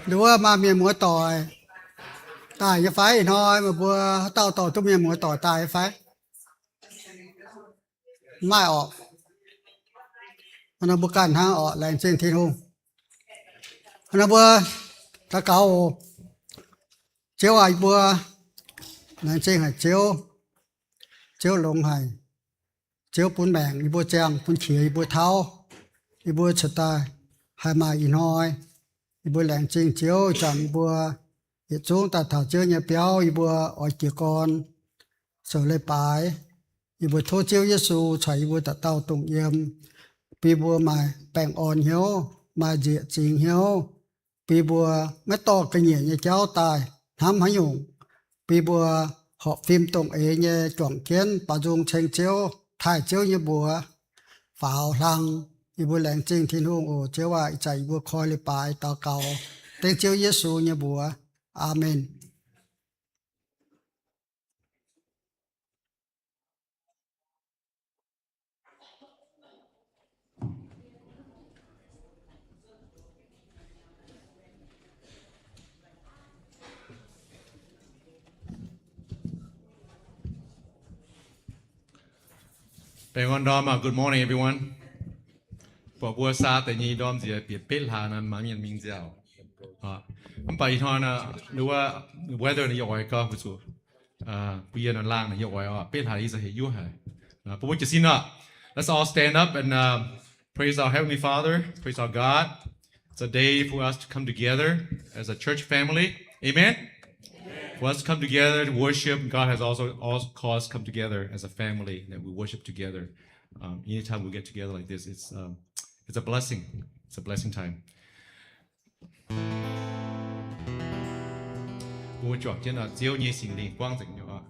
Nduov maaih mienh muoz doic daaih nyei fai? Ih hnoi meih mbuo haaix dauh dorh duqv mienh muoz doic daaih nyei fai? Maaih orqc. Hnangv nor mbuo ganh hnangv orqc. Laengz zingh Tin-Hungh. Hnangv nor mbuo daux gaux oc. Ziouv aac, yie mbuo laengz zingh haic Ziouv. Ziouv longx haic. Ziouv bun maengc yie mbuo, ziangh bun qiex yie mbuo, tauv yie mbuo cuotv daaih haih maaih ih hnoi. Yie mbuo laengz zingh Ziouv, zanc yie mbuo yietc zungv daaih taux Ziouv nyei biauv, yie mbuo oix jiez gorn zoux leiz-baaix. Yie mbuo tov Ziouv Yesu caux yie mbuo dauh dauh dongh yiem, bun yie mbuo maaih baengh orn hnyouv, maaih nzieqc zingx hnyouv, bun yie mbuo maiv dorh ga'nyiec nyei jauv daaih hnamv haaix nyungc, bun yie mbuo horpc fim dongh eix nyei juangc jienv baaux nzung ceng Ziouv, taaih Ziouv nyei mbuox, faaux hlang. Yie mbuo laengz zingh Tin-Hungh oc. Ziouv aac, ih zanc yie mbuo koi leiz-baaix daux gaux dengv Ziouv Yesu nyei mbuox. Aamen. Baengh orn ndorm aac, good morning everyone. Buatc mbuo saa deix nyei ndorm nziex bieqc betv hlaax nor, maaih mienh mingh nziaauc. Mv baac ih hnoi nor, weather nor yie oix gorngv mbuo zuqc bun yie nor laangh nor yie oix oc, betv hlaax yie za'gengh heuc yuov haic. Bun mbuo jiez sin oc. Let's all stand up and praise our Heavenly Father, praise our God. It's a day for us to come together as a church family. Amen? For us to come together to worship, God has also, also called us to come together as a family that we worship together. Um, anytime we get together like this, it's, um, it's a blessing. It's a blessing time. Mbuo juangc jienv oc, Ziouv nyei Singx Lingh buangv nzengc nyei oc.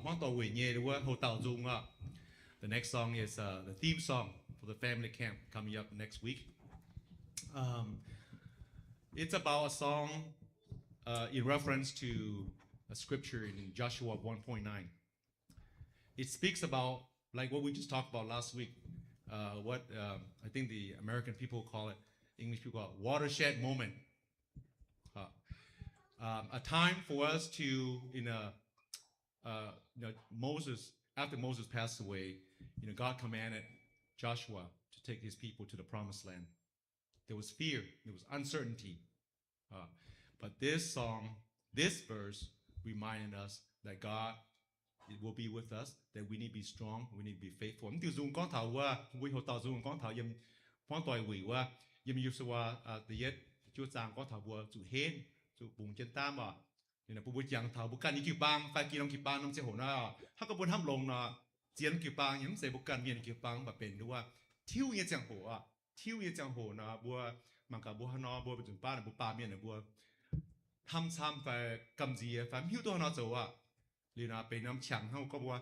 Hmuangv doic weic nyei wuov houc dauh nzung oc. The next song is uh, the theme song for the family camp coming up next week. Um, it's about a song uh, in reference to a scripture in Joshua one point nine. It speaks about, like, what we just talked about last week. Uh, what um, I think the American people call it, English people call it watershed moment. Uh, um, a time for us to, in a, uh, you know, Moses, after Moses passed away, you know, God commanded Joshua to take his people to the promised land. There was fear, there was uncertainty. Uh, but this song, this verse reminded us that God will be with us, that we need to be strong, we need to be faithful. Mv diuh nzung gorngv taux wuov, mbuo houc dauh nzung gorngv taux yiem hmuangv doic weic wuov, yiem Yo^su^waa da'yietv juov zaang gorngv taux mbuo zuqc henv, zuqc bungx jienv daamv oc. Ninh mbuo mbuo jangx taux mbuo ganh nyei jiu-baang fai ganh norm jiu-baang norm ziangh hoc nor, hnangv gorngv mbuo hnamv longx nor, zien jiu-baang nyei, mv zeiz mbuo ganh mienh jiu-baang, mv baac benx wuov tiuv nyei ziangh hoc oc. Tiuv nyei ziangh hoc nor mbuo mangc gaax mbuo haaix nor mbuo mbu'zunc baav ninh mbuo baamh mienh ninh mbuo hnamv camv fai gamh nziex fai mv hiuv duqv haaix nor zoux oc. Liuz nor benx norm qangx hnangv gorngv mbuo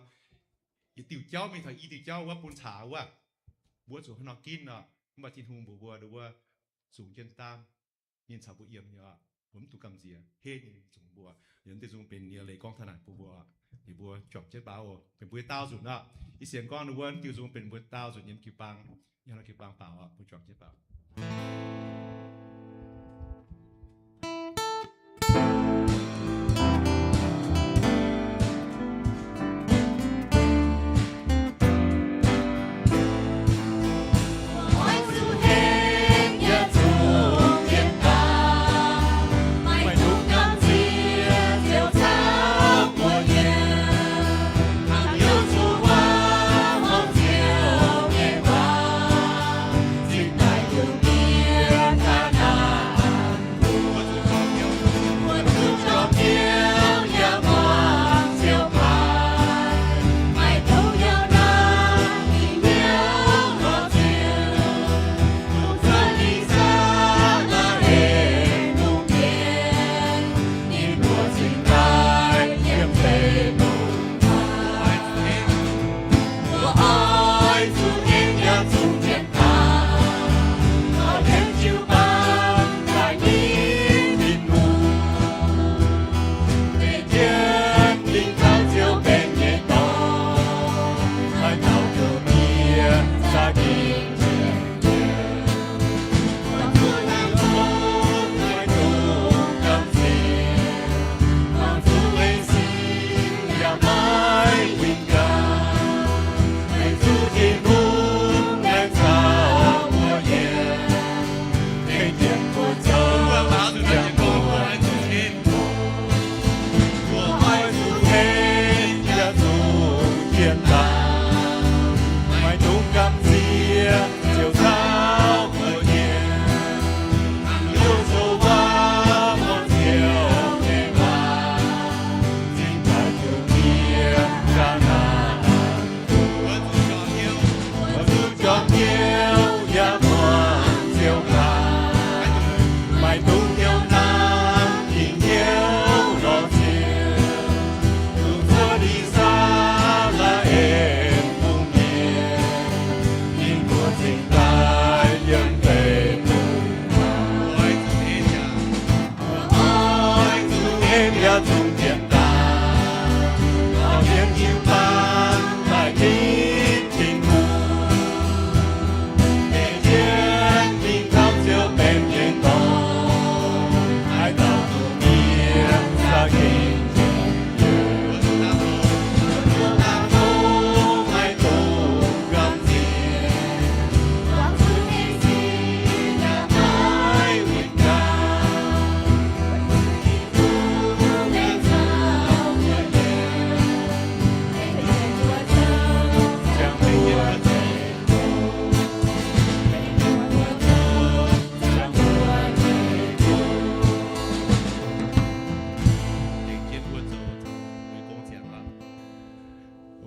yietc diuh jauv mingh taux i diuh jauv wuov bun caax wuov, mbuo zuqc haaix nor ginv oc. Mv baac Tin-Hungh mbuox mbuo wuov zungx jienv daamv, ninh caux mbuo yiem nyei oc. Mbuo mv dungx gamh nziex, henv nyei zungx mbuo. Liuz mv diuh nzung benx ninh leiz gorngv taux naaic bun mbuo, ninh mbuo juangc jienv baaux oc, benx mbuo nyei daauh nzunc oc. Ih sienx gorngv ninh wuov mv diuh nzung benx mbuo daauh nzunc yiem jiu-baang, yiem jiu-baang baaux oc, mbuo juangc jienv baaux.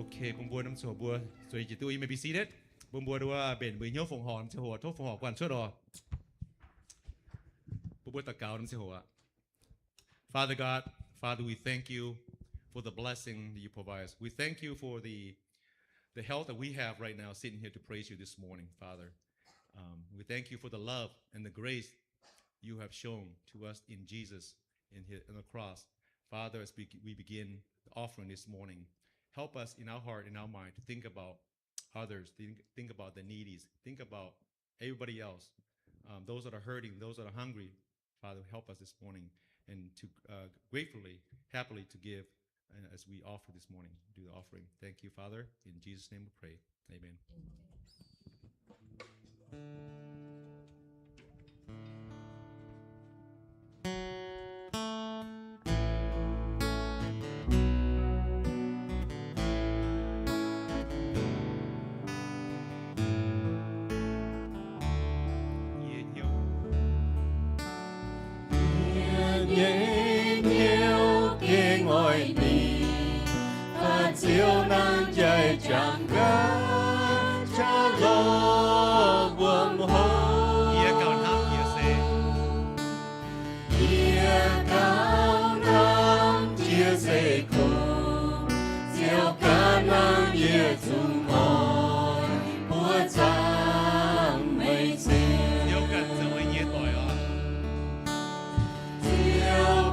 Okay, bun mbuo norm ziangh hoc mbuo zueiz jiex duqv, you may be seated. Bun mbuo nduov mbenc mbuo hnyouv fongc horc norm ziangh hoc, tov fongc horc guanh cuotv oc. Bun mbuo daux gaux norm ziangh hoc aqv. Father God, Father, we thank you for the blessing that you provide us. We thank you for the, the health that we have right now, sitting here to praise you this morning, Father. Um, we thank you for the love and the grace you have shown to us in Jesus, in his, on the cross. Father, as we, we begin the offering this morning, help us in our heart, in our mind, to think about others, think, think about the needies, think about everybody else, um, those that are hurting, those that are hungry. Father, help us this morning and to, uh, gratefully, happily to give, uh, as we offer this morning, do the offering. Thank you, Father. In Jesus' name we pray. Amen. Yie nyei hnyouv gengh oix ningh, aa Ziouv, naaiv jaaix jangx gaax qaqv lorz wuom hlo. Yie gauh hnamv jiex se, yie gauh hnamv jiex se kungx, Ziouv ganh hnangv yie zungv oix mbuox zaangc meih cing. Ziouv ganh zoux yie nyei doic oc. Ziouv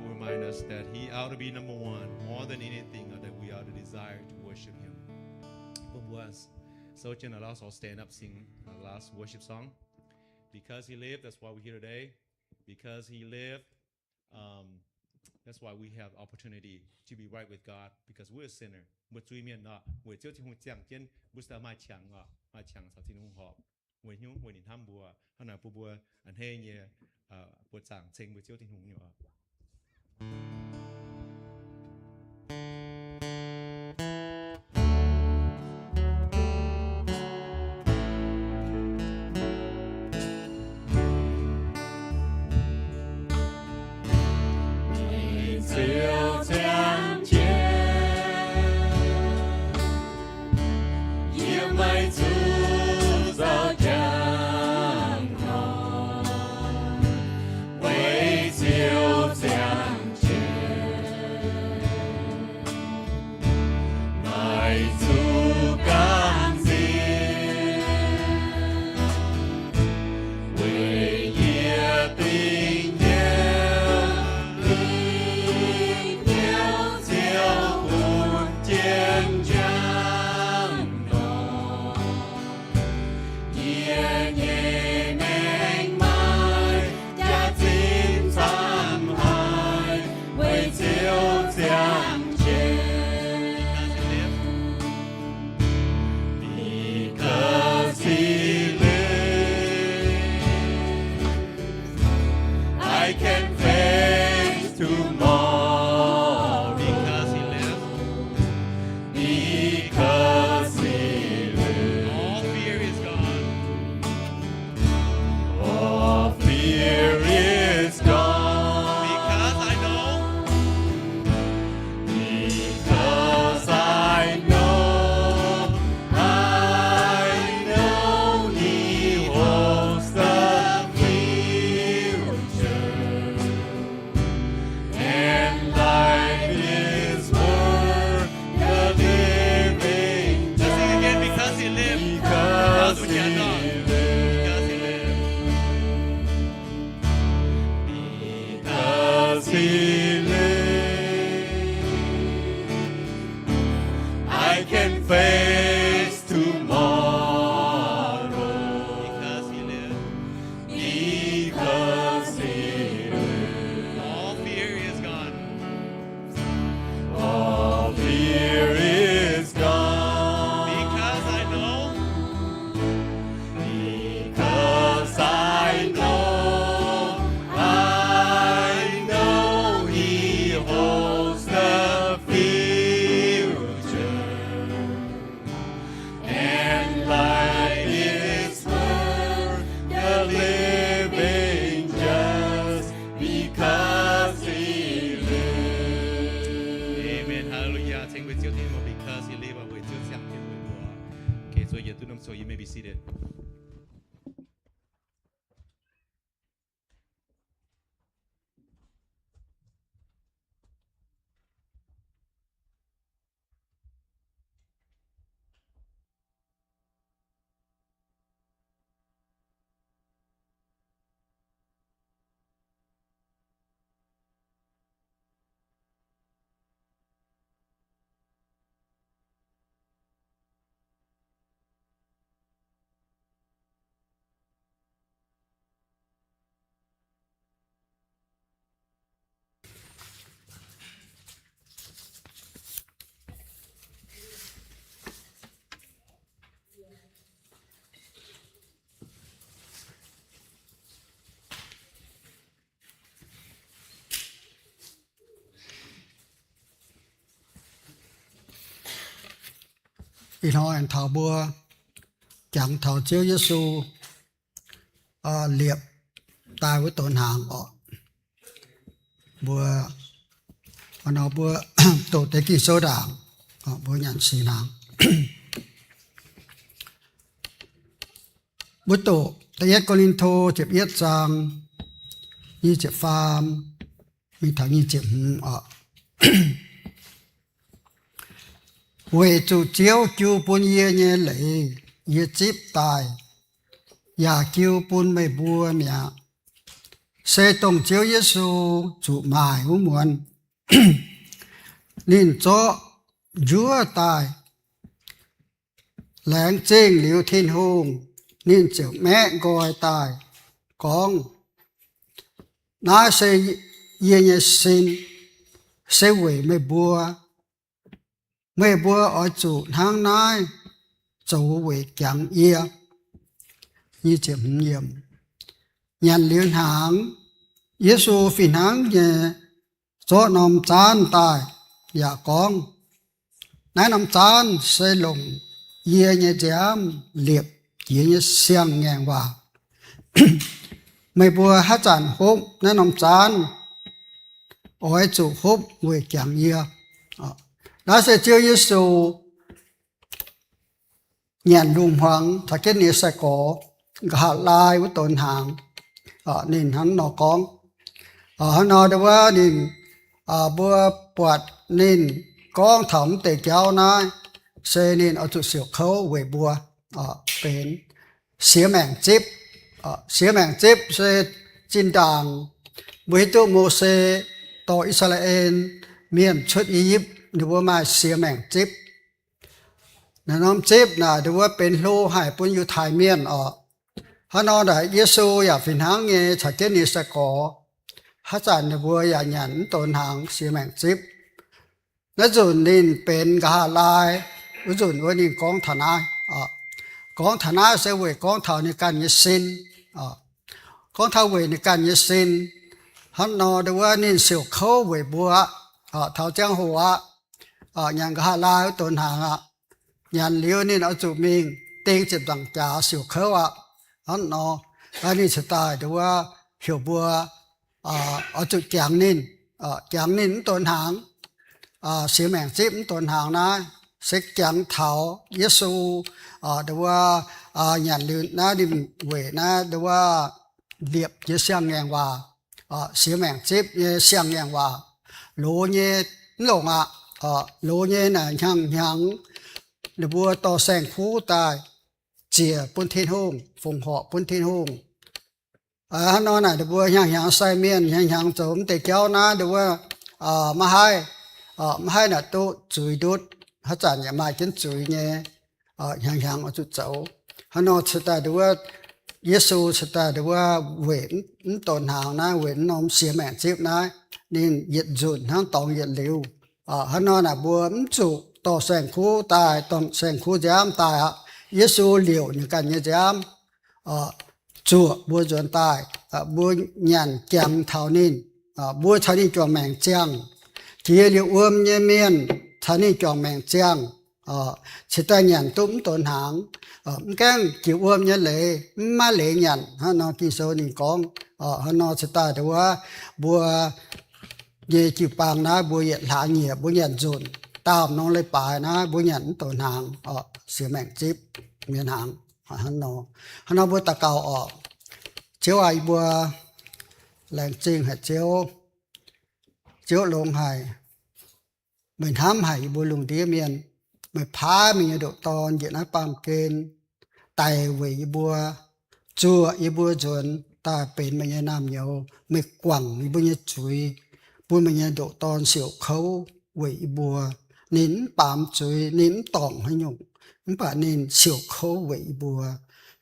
remind us that He ought to be number one, more than anything, uh, that we ought to desire to worship Him. Bun mbuo, so Jen, allow us all stand up, sing our last worship song. Because He lived, that's why we're here today. Because He lived, um, that's why we have opportunity to be right with God, because we're a sinner. Mbuo zuiz mienh oc, weic Ziouv Tin-Hungh ziangh jienv, mbuo se maaih qangx oc, maaih qangx caux Tin-Hungh horpc. Weic hnyouv weic ninh hnamv mbuo, hnangv naaic bun mbuo a'hneiv nyei, uh, buoqc zaangc ceng mbuo Ziouv Tin-Hungh nyei oc. Meih Ziouv ziangh jienv, yiem meih zuqc zoux jangx-hoc, weic Ziouv ziangh jienv. Meih zuqc gamh nziex, weic yie dingc hnyouv, dingc hnyouv ziouc bun jienv jangx-hoc. Yie nyei maengc maaih jaax-zinh camv haic, weic Ziouv ziangh jienv. Because he lives, I can face tomorrow. Because he lives. Because he lives. All fear is gone. All fear is gone. Because I know, because I know, I know he holds the future. And life is worth the living. Let's sing again, because he lives. Because he lives. Because he lives. Because he lives, I can face tomorrow. Because he lives. Because he lives. All fear is gone. All fear is gone. Because I know. Because I know, I know he holds the future. And life is worth the living just because he lives. Amen. Hallelujah. Thank you, Ziouv Tin-Hungh, because he lives, weic Ziouv ziangh jienv weic mbuo. Okay, so you do know, so you may be seated. Ih hnoi taux mbuo jangx taux Ziouv Yesu, o, liepc daaih wuov donx hnaangx oc. Mbuo, nor mbuo doqc deix Ging-Sou ndaangc, mbuo nyanc singx hnaangx. Mbuo doqc da'yietv Ko^lin^to ziepc yietv zaang, nyic ziepc faam mingh taux nyic ziepc hmz oc. Weic zuqc Ziouv jiu bun yie nyei leiz yie zipv daaih, yaac jiu bun meih mbuo mi'aqv. se dongh Ziouv Yesu zuqc maaic wuov muonz. Ninh zorqv njuov daaih, laengz zingh liuz Tin-Hungh, ninh ziouc maeqv nqoi daaih gorngv, Naaiv se yie nyei sin, se weic meih mbuo. Meih mbuo oix zuqc hnangv naaiv zoux weic jangx yie. Nyanc liuz hnaangx, Yesu fih hnangv nyei zorqv norm zaanv daaih yaac gorngv, Naaiv norm zaanv se longc yie nyei nziaamv liepc jiex nyei siang-ngaengc waac. Meih mbuo haaix zanc hopv naaiv norm zaanv, oix zuqc hopv weic jangx yie. Naaiv se Ziouv Yesu nyanc lungh hmuangx caux jienv ninh nyei sai-gorx, nqa'haav laai wuov donx hnaangx, ninh hnangv nor gorngv. Hnangv nor ndau wuov ninh, mbuo buatc ninh gorngv taux mv deix jauv naaiv, se ninh oix zuqc siouc kouv weic mbuo, benx siex maengc zipv. Siex maengc zipv se zinh ndaangc mbuo hiuv duqv Mose dorh I^saa^laa^en Mienh cuotv I^yipv, ninh mbuo maaih siex maengc zipv. Naaiv norm zipv naaic ndau wuov benx hlo haic bun Yiutai Mienh oc. Hnangv nor naaic Yesu yaac fih hnangv nyei caux jienv ninh nyei sai-gorx, haaix zanc ninh mbuo yaac nyanc mv donx hnaangx siex maengc zipv. Naaiv nzunc ninh benx nqa'haav laai, wuov nzunc wuov ninh gorngv taux naaiv, gorngv taux naaiv se weic gorngv taux ninh ganh nyei sin. Gorngv taux weic ninh ganh nyei sin, hnangv nor ndau wuov ninh siouc kouv weic mbuo aqv. Taux ziangh hoc aqv, nyanc nqa'haav laai wuov donx hnaangx aqv. Nyanc liuz ninh oix zuqc mingh ding ziepc nzaangc jaax siouc kouv aqv. Hnangv nor, ninh cingx daaih ndau wuov heuc mbuo oix zuqc jangx ninh, jangx ninh mv donx hnaangx, siex maengc zipv mv donx hnaangx naaiv, se jangx taux Yesu ndau wuov nyanc liuz naaiv ninh weic naaiv ndau wuov liepc jiex siang-ngaengc waac, siex maengc zipv nyei siang-ngaengc waac, loz nyei mv longc aqv. Loz nyei naaic hnyangx-hnyangx ninh mbuo dorh saeng-kuv daaih ziec bun Tin-Hungh, fongc horc bun Tin-Hungh. Hnangv nor naaic ninh mbuo hnyangx-hnyangx sai mienh hnyangx-hnyangx zoux mv deix jauv naaiv ndau wuov maiv haih, maiv haih naaic duqv zuiz ndutv. Haaix zanc yaac maaih jienv zuiz nyei, hnyangx-hnyangx oix zuqc zoux. Hnangv nor cingx daaih ndau wuov Yesu cingx daaih ndau wuov weic mv donx hnaangx naaiv, weic mv norm siex maengc zipv naaiv, ninh yietc nzunc hnangv dorngx yietc liuz. Hnangv nor naaic mbuo mv zuqc dorh saeng-kuv daaih, dorh saeng-kuv nziaamv daaih aqv. Yesu liouc ninh ganh nyei nziaamv zuoqc mbuo nzuonx daaih, mbuo nyanc jangx taux ninh, mbuo caux ninh juangc maengc ziangh. Jiex liuz wuom nyei mienh caux ninh juangc maengc ziangh, cingx daaih nyanc duqv mv donx hnaangx. Mv gaengh jiex wuom nyei leiz mv maaih leiz nyanc. Hnangv nor Ging-Sou ninh gorngv, hnangv nor cingx daaih ndau wuov mbuo nyei jiu-baang naaiv mbuo yietc hlaax nyieqc mbuo nyanc nzunc, daauh norm leiz-baaix naaiv mbuo nyanc mv donx hnaangx, siex maengc zipv nyei hnaangx. Hnangv nor, hnangv nor mbuo daux gaux oc. Ziouv aac, yie mbuo laengz zingh haic Ziouv. Ziouv longx haic. Meih hnamv haic yie mbuo lungh ndiev mienh. Meih paaiv meih nyei ndoqc Dorn njiec naaiv baamh gen daic weic yie mbuo, zuoqc yie mbuo nzuonx daaih benx meih nyei naamh nyouz. Meih guangc yie mbuo nyei zuiz, bun meih nyei ndoqc Dorn siouc kouv weic yie mbuo. Ninh mv baamz zuiz, ninh mv dorngc haaix nyungc, mv baac ninh siouc kouv weic yie mbuo.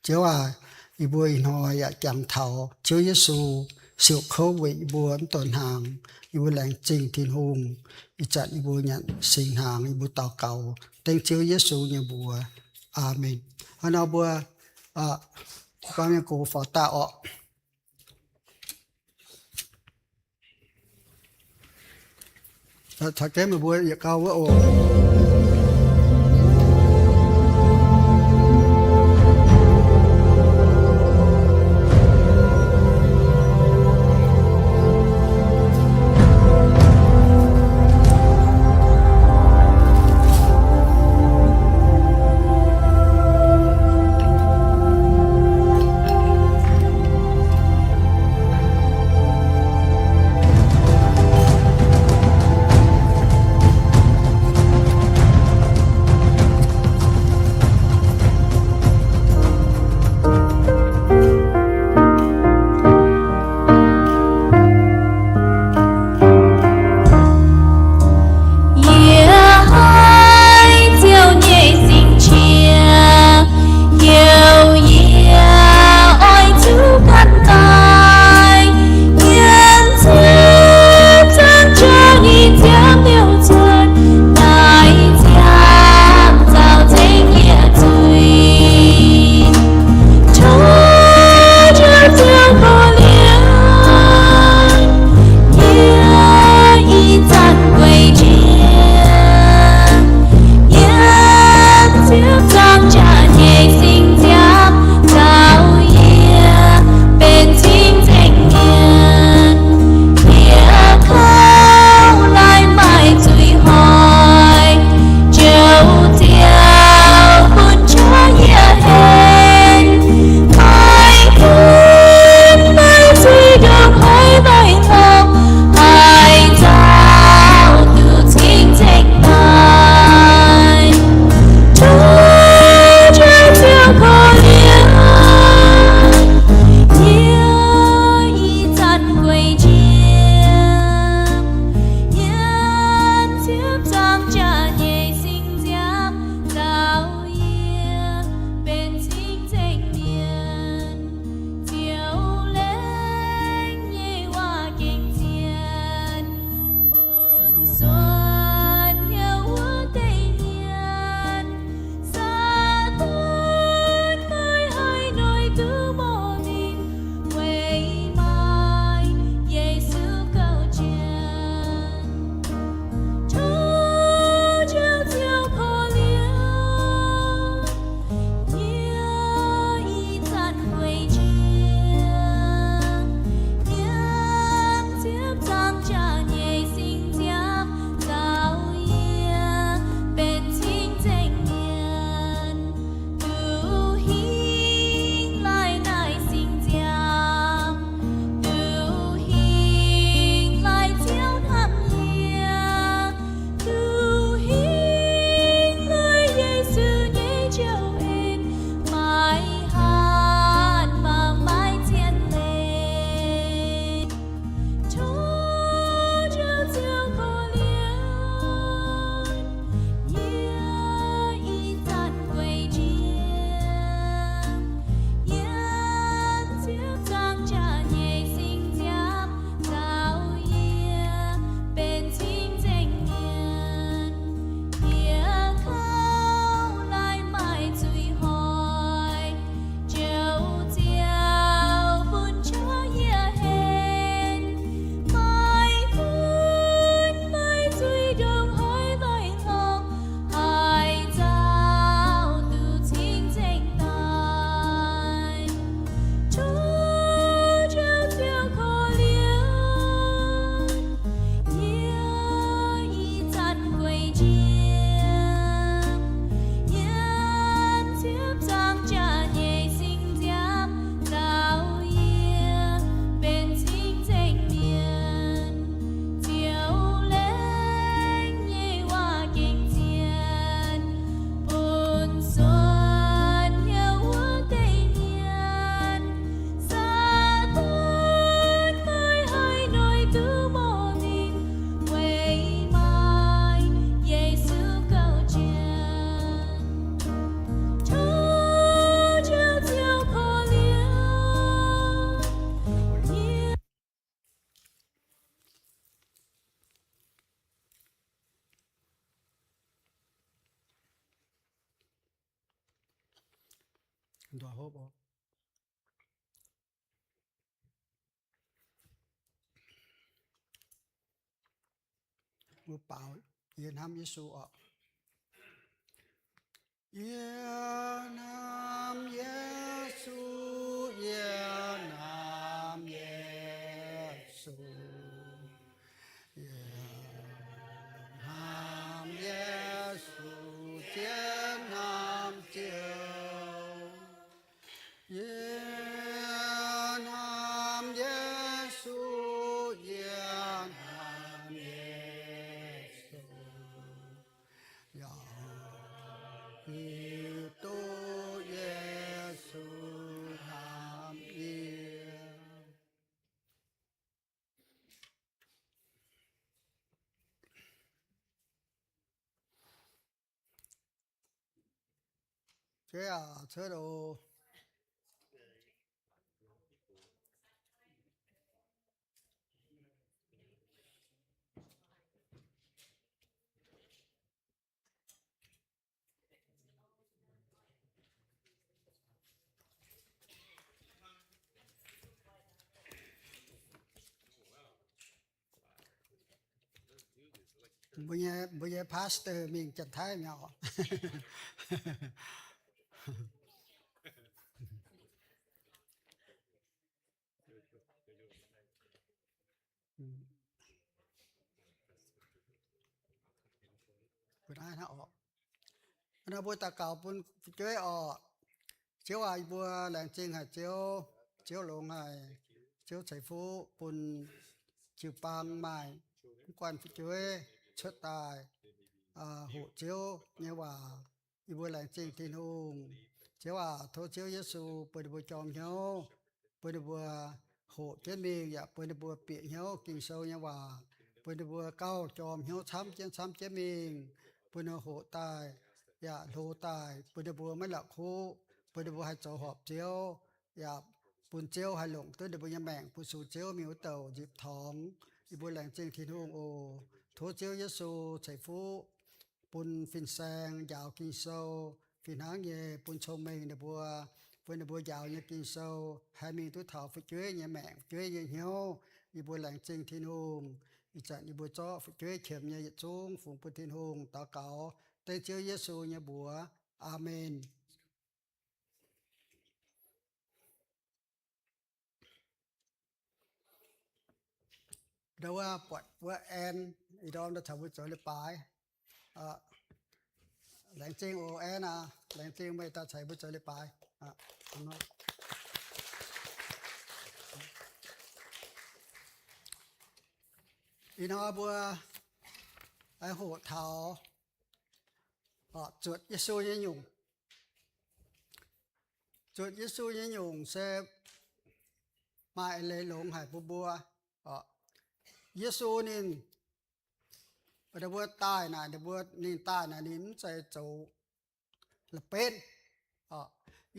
Ziouv aac, yie mbuo ih hnoi yaac jangx taux Ziouv Yesu siouc kouv weic yie mbuo mv donx hnaangx. Yie mbuo laengz zingh Tin-Hungh. Ih zanc yie mbuo nyanc singx hnaangx, yie mbuo daux gaux dengv Ziouv Yesu nyei mbuox. Aamen. Hnangv nor mbuo, aa, gorngv nyei gox faaux daaih orqc. Caux jienv meih mbuo yietc gauh wuov oc. Mbuo baaux, yie hnamv Yesu oc. Yie hnamv Yesu, yie hnamv Yesu. Yie hnamv Yesu, yie hnamv Ziouv. Yie hnamv Yesu, yie hnamv Yesu. Yaac hiuv duqv Yesu hnamv yie. Jueiv aac, cuotv oc. Mbuo nyei, mbuo nyei pastor mingh Janx-Taiv mi'aqv oc. Mbuo daaih hnangv oc. Nor mbuo daux gaux bun fu'jueiv oc. Ziouv aac, yie mbuo laengz zingh haic Ziouv. Ziouv longx haic. Ziouv ceix fuqv bun jiu-baang maaih mv guanh fu'jueiv cuotv daaih hoqc Ziouv nyei waac. Yie mbuo laengz zingh Tin-Hungh. Ziouv aac, tov Ziouv Yesu bun ninh mbuo jorm hnyouv, bun ninh mbuo hoqc jienv mingh, yaac bun ninh mbuo bieqc hnyouv Ging-Sou nyei waac, bun ninh mbuo gauh jorm hnyouv camv jienv camv jienv mingh, bun ninh hoqc daaih, yaac hlo daaih, bun ninh mbuo maiv la'kuqv, bun ninh mbuo haih zoux horpc Ziouv, yaac bun Ziouv haih longc duqv ninh mbuo nyei maengc, bun sux Ziouv mingh wuov douc nzipc torngx. Yie mbuo laengz zingh Tin-Hungh oc. Tov Ziouv Yesu ceix fuqv bun fin-saeng njaaux Ging-Sou fih hnangv nyei, bun cong-mengh ninh mbuo, bun ninh mbuo njaaux nyei Ging-Sou haih mingh duqv taux fu'jueiv nyei maengc, fu'jueiv nyei hnyouv. Yie mbuo laengz zingh Tin-Hungh. Ih zanc yie mbuo zorqv fu'jueiv qiemx nyei yietc zungv fungx bun Tin-Hungh daux gaux dengv Ziouv Yesu nyei mbuox. Aamen. Ndau wuov buatc wuov Ann, ih ndorm daaih caux mbuo zoux leiz-baaix. Laengz zingh oc Ann aac, laengz zingh meih daaih caux mbuo zoux leiz-baaix. Ih hnoi mbuo hoqc taux zuotc Yesu nyei nyungc. Zuotc Yesu nyei nyungc se maaih eix leiz longx haic bun mbuo. Yesu ninh, mbuo daaih naaic, ninh mbuo, ninh daaih naaic ninh mv zeiz zoux la'benv.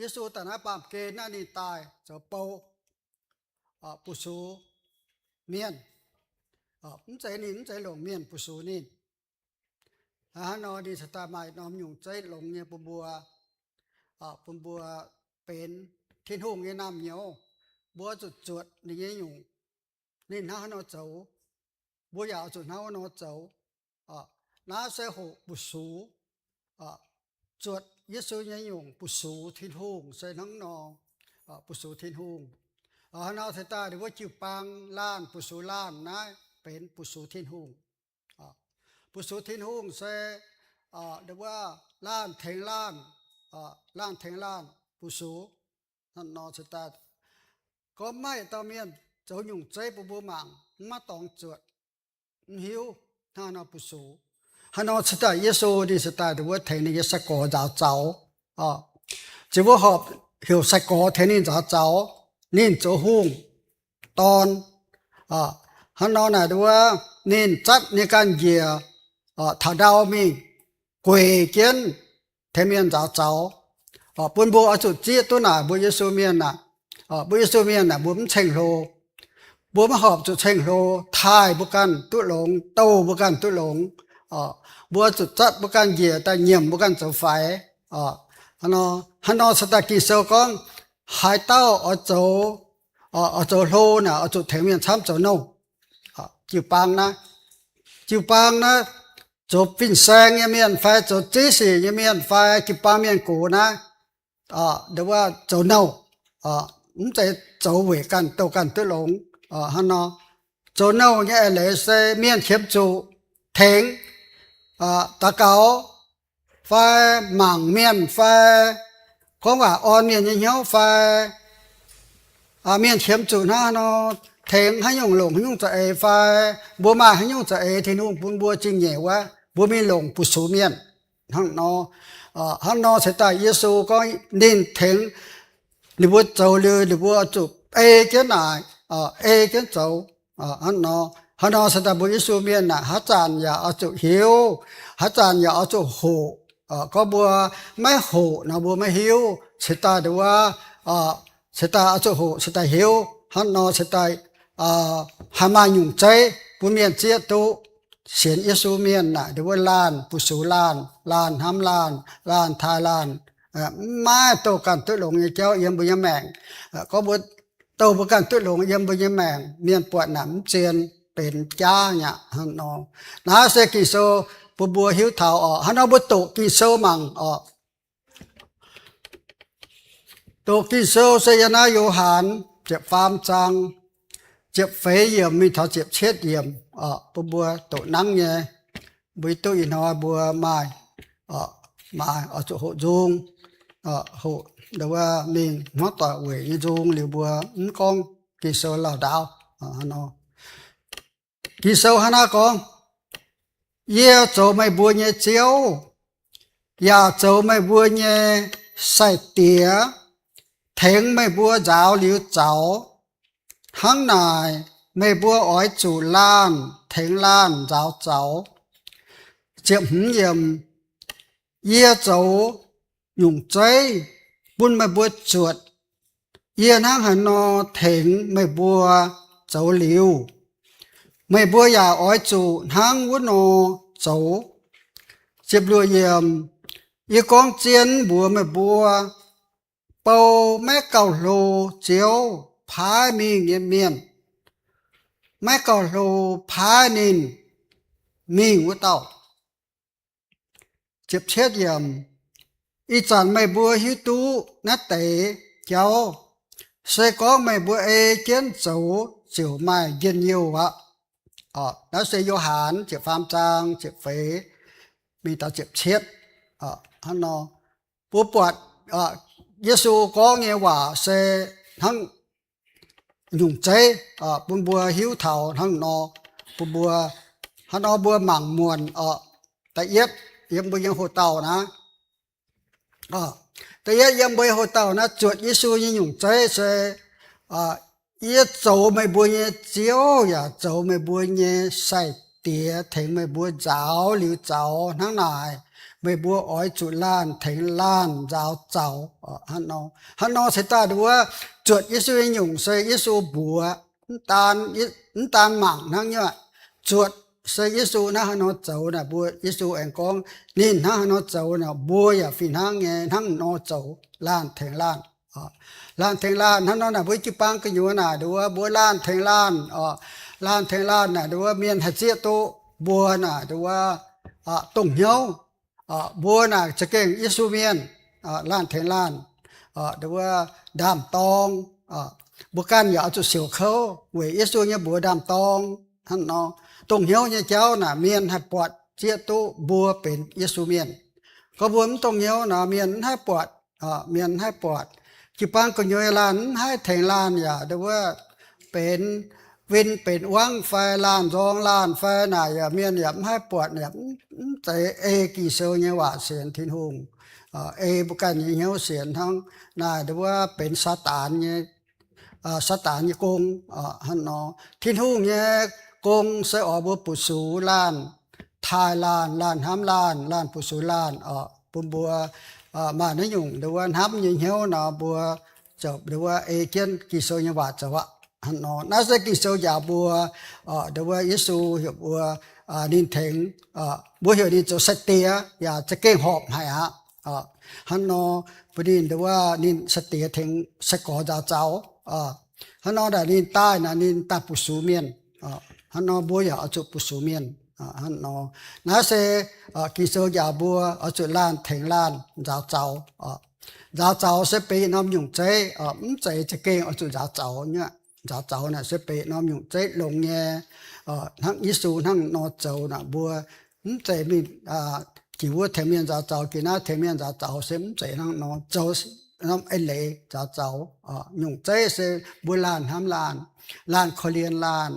Yesu daaih naaiv baamh gen naaiv ninh daaih zoux bou, bu sux mienh. Mv zeiz ninh, mv zeiz longc mienh bu sux ninh. Hnangv nor ninh cingx daaih maaih norm nyungc zeiv longx nyei bun mbuo, bun mbuo benx Tin-Hungh nyei naamh nyouz. Mbuo zuqc zuotc ninh nyei nyungc, ninh hnangv haaix nor zoux, mbuo yaac zuqc hnangv haaix nor zoux. Naaiv se hoqc bu sux, zuotc Yesu nyei nyungc bu sux Tin-Hungh se hnangv nor, bu sux Tin-Hungh. Hnangv nor cingx daaih ninh mbuo jiu-baang laanh bu sux laanh naaiv benx bu sux Tin-Hungh. Bu sux Tin-Hungh se, wuov, laanh tengx laanh, laanh tengx laanh bu sux. Hnangv nor cingx daaih gorngv maaih dauh mienh zoux nyungc zeiv bun mbuo mangc, mv maaih dorngx zuotc, mv hiuv hnangv haaix nor bu sux. Hnangv nor cingx daaih Yesu ninh cingx daaih wuov tengx ninh nyei sai-gorx nzaaux zaux. Ziouc wuov horpc heuc sai-gorx tengx ninh nzaaux zaux. Ninh zoux hungh dorn. Hnangv nor naaic wuov ninh zatv ninh ganh njiec taux ndau mingh gueic jienv tengx mienh nzaaux zaux. Bun mbuo oix zuqc zieqv duqv naaic mbuo Yesu mienh aah, mbuo Yesu mienh aah, mbuo mv ceng-hlo. Mbuo maiv horpc zuqc ceng-hlo taaih mbuo ganh duqv longx, douh mbuo ganh duqv longx. Mbuo zuqc zatv mbuo ganh njiec daaih nyiemc mbuo ganh zoux faix. Hnangv nor, hnangv nor se daaih Ging-Sou gorngv, haaix dauh oix zoux, oix zoux hlo naaic, oix zuqc tengx mienh camv zoux nouh. Jiu-baang naaiv, jiu-baang naaiv, zoux fin-saeng nyei mienh fai zoux ziex sic nyei mienh fai jiu-baang mienh gox naaiv, nduov wuov zoux nouh, mv zeiz zoux weic ganh douh ganh duqv longx. Hnangv nor, zoux nouh nyei eix leiz se mienh qiemx zuqc tengx, daux gaux, fai mangc mienh fai gorngv waac orn mienh nyei hnyouv fai mienh qiemx zuqc hnangv nor, tengx haaix nyungc longc haaix nyungc za'eix fai mbuo maaih haaix nyungc za'eix Tin-Hungh bun mbuo zingh nyeic wuov, mbuo mingh longc bu sux mienh. Hnangv nor, hnangv nor se daaih Yesu gorngv ninh tengx ninh mbuo zoux liuz, ninh mbuo zuqc ei jienv naaic, ei jienv zoux. Hnangv nor, hnangv nor se daaih mbuo Yesu mienh naaic, haaix zanc yaac oix zuqc hiuv, haaix zanc yaac oix zuqc hoqc. Gorngv mbuo maiv hoqc nor, mbuo maiv hiuv. Se daaih nduov wuov, se daaih oix zuqc hoqc, se daaih hiuv. Hnangv nor se daaih haih maaih nyungc zeiv bun mienh zieqv duqv sienx Yesu mienh naaic, nduov wuov laanh bu sux laanh, laanh hnamv laanh, laanh taaih laanh, maiv maaih douh ganh duqv longx nyei jauv yiem mbuo nyei maengc. Gorngv mbuo douh mbuo ganh duqv longx yiem mbuo nyei maengc, mienh buatc naaic mv zien, benx jaav nyei aqv. Hnangv nor, naaiv se Ging-Sou bun mbuo hiuv taux oc. Hnangv nor mbuo doqc Ging-Sou mangc oc. Doqc Ging-Sou se yiem naaiv Yo^han ziepc faam zaang ziepc feix yiemc mingh taux ziepc cietv yiemc oc. Bun mbuo doqc nangv nyei, mbuo hiuv duqv ih hnoi mbuo maaih, maaih oix zuqc hoqc nzung, hoqc nduov wuov mingh hmuangv doic weic nyei nzung liuz mbuo mv gorngv Ging-Sou lauh ndaauv. Ging-Sou hnangv naaiv gorngv, Yie zoux meih mbuo nyei Ziouv, yaac zoux meih mbuo nyei Sai-Diex, tengx meih mbuo nzaaux liuz zaux. Hnangv naaic, meih mbuo oix zuqc laanh tengx laanh nzaaux zaux. Ziepc hmz yiemc, Yie zoux nyungc zeiv bun meih mbuo zuotc. Yie hnangv haaix nor tengx meih mbuo zoux liuz, meih mbuo yaac oix zuqc hnangv wuov nor zoux. Ziepc luoqc yiemc, Yie gorngv zien mbuox meih mbuo, bou maiv gauh hlo Ziouv paaiv mingh nyei mienh, maiv gauh hlo paaiv ninh mingh wuov dauh. Ziepc cietv yiemc, Ih zanc meih mbuo hiuv duqv naaiv deix jauv, se gorngv meih mbuo ei jienv zoux ziouc maaih njien-youh aqv. Naaiv se Yo^han ziepc faam zaang ziepc feix mingh taux ziepc cietv. Hnangv nor, mbuo buatc Yesu gorngv nyei waac se hnangv nyungc zeiv bun mbuo hiuv taux hnangv nor, bun mbuo hnangv nor mbuo mangc muonc oc. Da'yietv yiem mbuo nyei hoc-dauh naaiv, da'yietv yiem mbuo nyei hoc-dauh naaiv zuotc Yesu nyei nyungc zeiv se, Yie zoux meih mbuo nyei Ziouv yaac zoux meih mbuo nyei Sai-Diex tengx meih mbuo nzaaux liuz zaux. Hnangv naaic, meih mbuo oix zuqc laanh tengx laanh nzaaux zaux. Hnangv nor se daaih nduov wuov zuotc Yesu nyei nyungc se Yesu mbuox, mv daan mangc hnangv nyei, zuotc se Yesu hnangv haaix nor zoux naaic, mbuo Yesu aengx gorngv ninh hnangv haaix nor zoux naaic, mbuo yaac fih hnangv nyei hnangv nor zoux, laanh tengx laanh. Laanh tengx laanh hnangv nor naaic, mbuo jiu-baang gu'nyuoz naaic nduov wuov mbuo laanh tengx laanh oc. Laanh tengx laanh naaic nduov wuov mienh haih zieqv duqv mbuo naaic nduov wuov dongh hnyouv. Mbuo naaic za'gengh Yesu mienh, laanh tengx laanh, nduov wuov ndaam-dorng. Mbuo ganh yaac oix zuqc siouc kouv weic Yesu nyei mbuox ndaam-dorng. Hnangv nor, dongh hnyouv nyei jauv naaic mienh haih buatc zieqv duqv mbuo benx Yesu mienh. Gorngv mbuo mv dongh hnyouv nor, mienh mv haih buatc, mienh mv haih buatc. Jiu-baang gu'nyuoz laanh mv haih tengx laanh yaac nduov wuov benx win benx wangv fai laanh nzorng laanh fai naaic yaac mienh yaac mv haih buatc, yaac mv zeiz ei Ging-Sou nyei waac sienx Tin-Hungh, ei mbuo ganh nyei hnyouv sienx hnangv. Naaic nduov wuov benx Saadaan nyei, Saadaan nyei gong. Hnangv nor, Tin-Hungh nyei gong se oix mbuo bu sux laanh, taaih laanh, laanh hnamv laanh, laanh bu sux laanh oc. Bun mbuo maaih naaiv nyungc nduov wuov hnamv nyei hnyouv nor, mbuo ziouc nduov wuov ei jienv Ging-Sou nyei waac zoux aqv. Hnangv nor, naaiv se Ging-Sou njaaux mbuo, nduov wuov Yesu heuc mbuo, ninh tengx, mbuo heuc ninh zoux Sai-Diex yaac za'gengh horpc haic aqv. Hnangv nor, bun ninh nduov wuov ninh sai-diex tengx sai-gorx nzaaux zaux. Hnangv nor naaic ninh daaih naaic ninh daaih bu sux mienh. Hnangv nor mbuo yaac oix zuqc bu sux mienh. Hnangv nor, naaiv se Ging-Sou njaaux mbuo oix zuqc laanh tengx laanh nzaaux zaux. Nzaaux zaux se benx norm nyungc zeiv, mv zeiz za'gengh oix zuqc nzaaux zaux nyei. Nzaaux zaux naaic se benx norm nyungc zeiv longx nyei. Hnangv Yesu hnangv nor zoux naaic mbuo mv zeiz mingh jiex wuov tengx mienh nzaaux zaux, jiex naaiv tengx mienh nzaaux zaux se mv zeiz hnangv nor. Zoux norm eix leiz nzaaux zaux. Nyungc zeiv se mbuo laanh hnamv laanh, laanh korv-lienh laanh,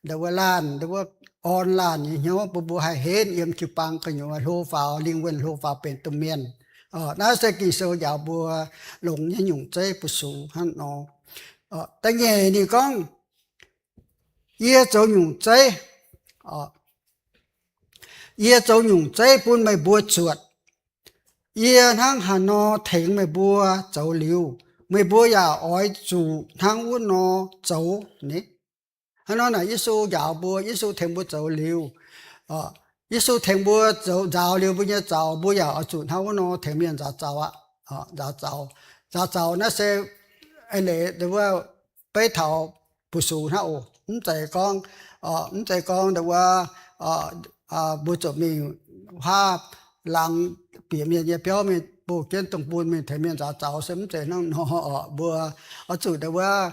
nduov wuov laanh, nduov wuov orn laanh nyei hnyouv bun mbuo haih henv yiem jiu-baang gu'nyuoz hlo faaux, lingh wuonh hlo faaux benx domh mienh. Naaiv se Ging-Sou njaaux mbuo longx nyei nyungc zeiv bu sux hnangv nor. Da'nyeic ninh gorngv, yie zoux nyungc zeiv, yie zoux nyungc zeiv bun meih mbuo zuotc. Yie hnangv haaix nor tengx meih mbuo zoux liuz, meih mbuo yaac oix zuqc hnangv wuov nor zoux ni. Hnangv nor naaic Yesu njaaux mbuo, Yesu tengx mbuo zoux liuz, Yesu tengx mbuo zoux nzaaux liuz mbuo nyei zaux, mbuo yaac oix zuqc hnangv wuov nor tengx mienh nzaaux zaux aqv. Nzaaux zaux, nzaaux zaux naaiv se eix leiz nduov wuov beiv taux bu sux hnangv oc. Mv zeiz gorngv, mv zeiz gorngv nduov wuov mbuo zuqc mingh huaav laangz bieqc mienh nyei biauv mingh bouh jienv dongh bun mingh tengx mienh nzaaux zaux se mv zeiz hnangv nor oc. Mbuo oix zuqc nduov wuov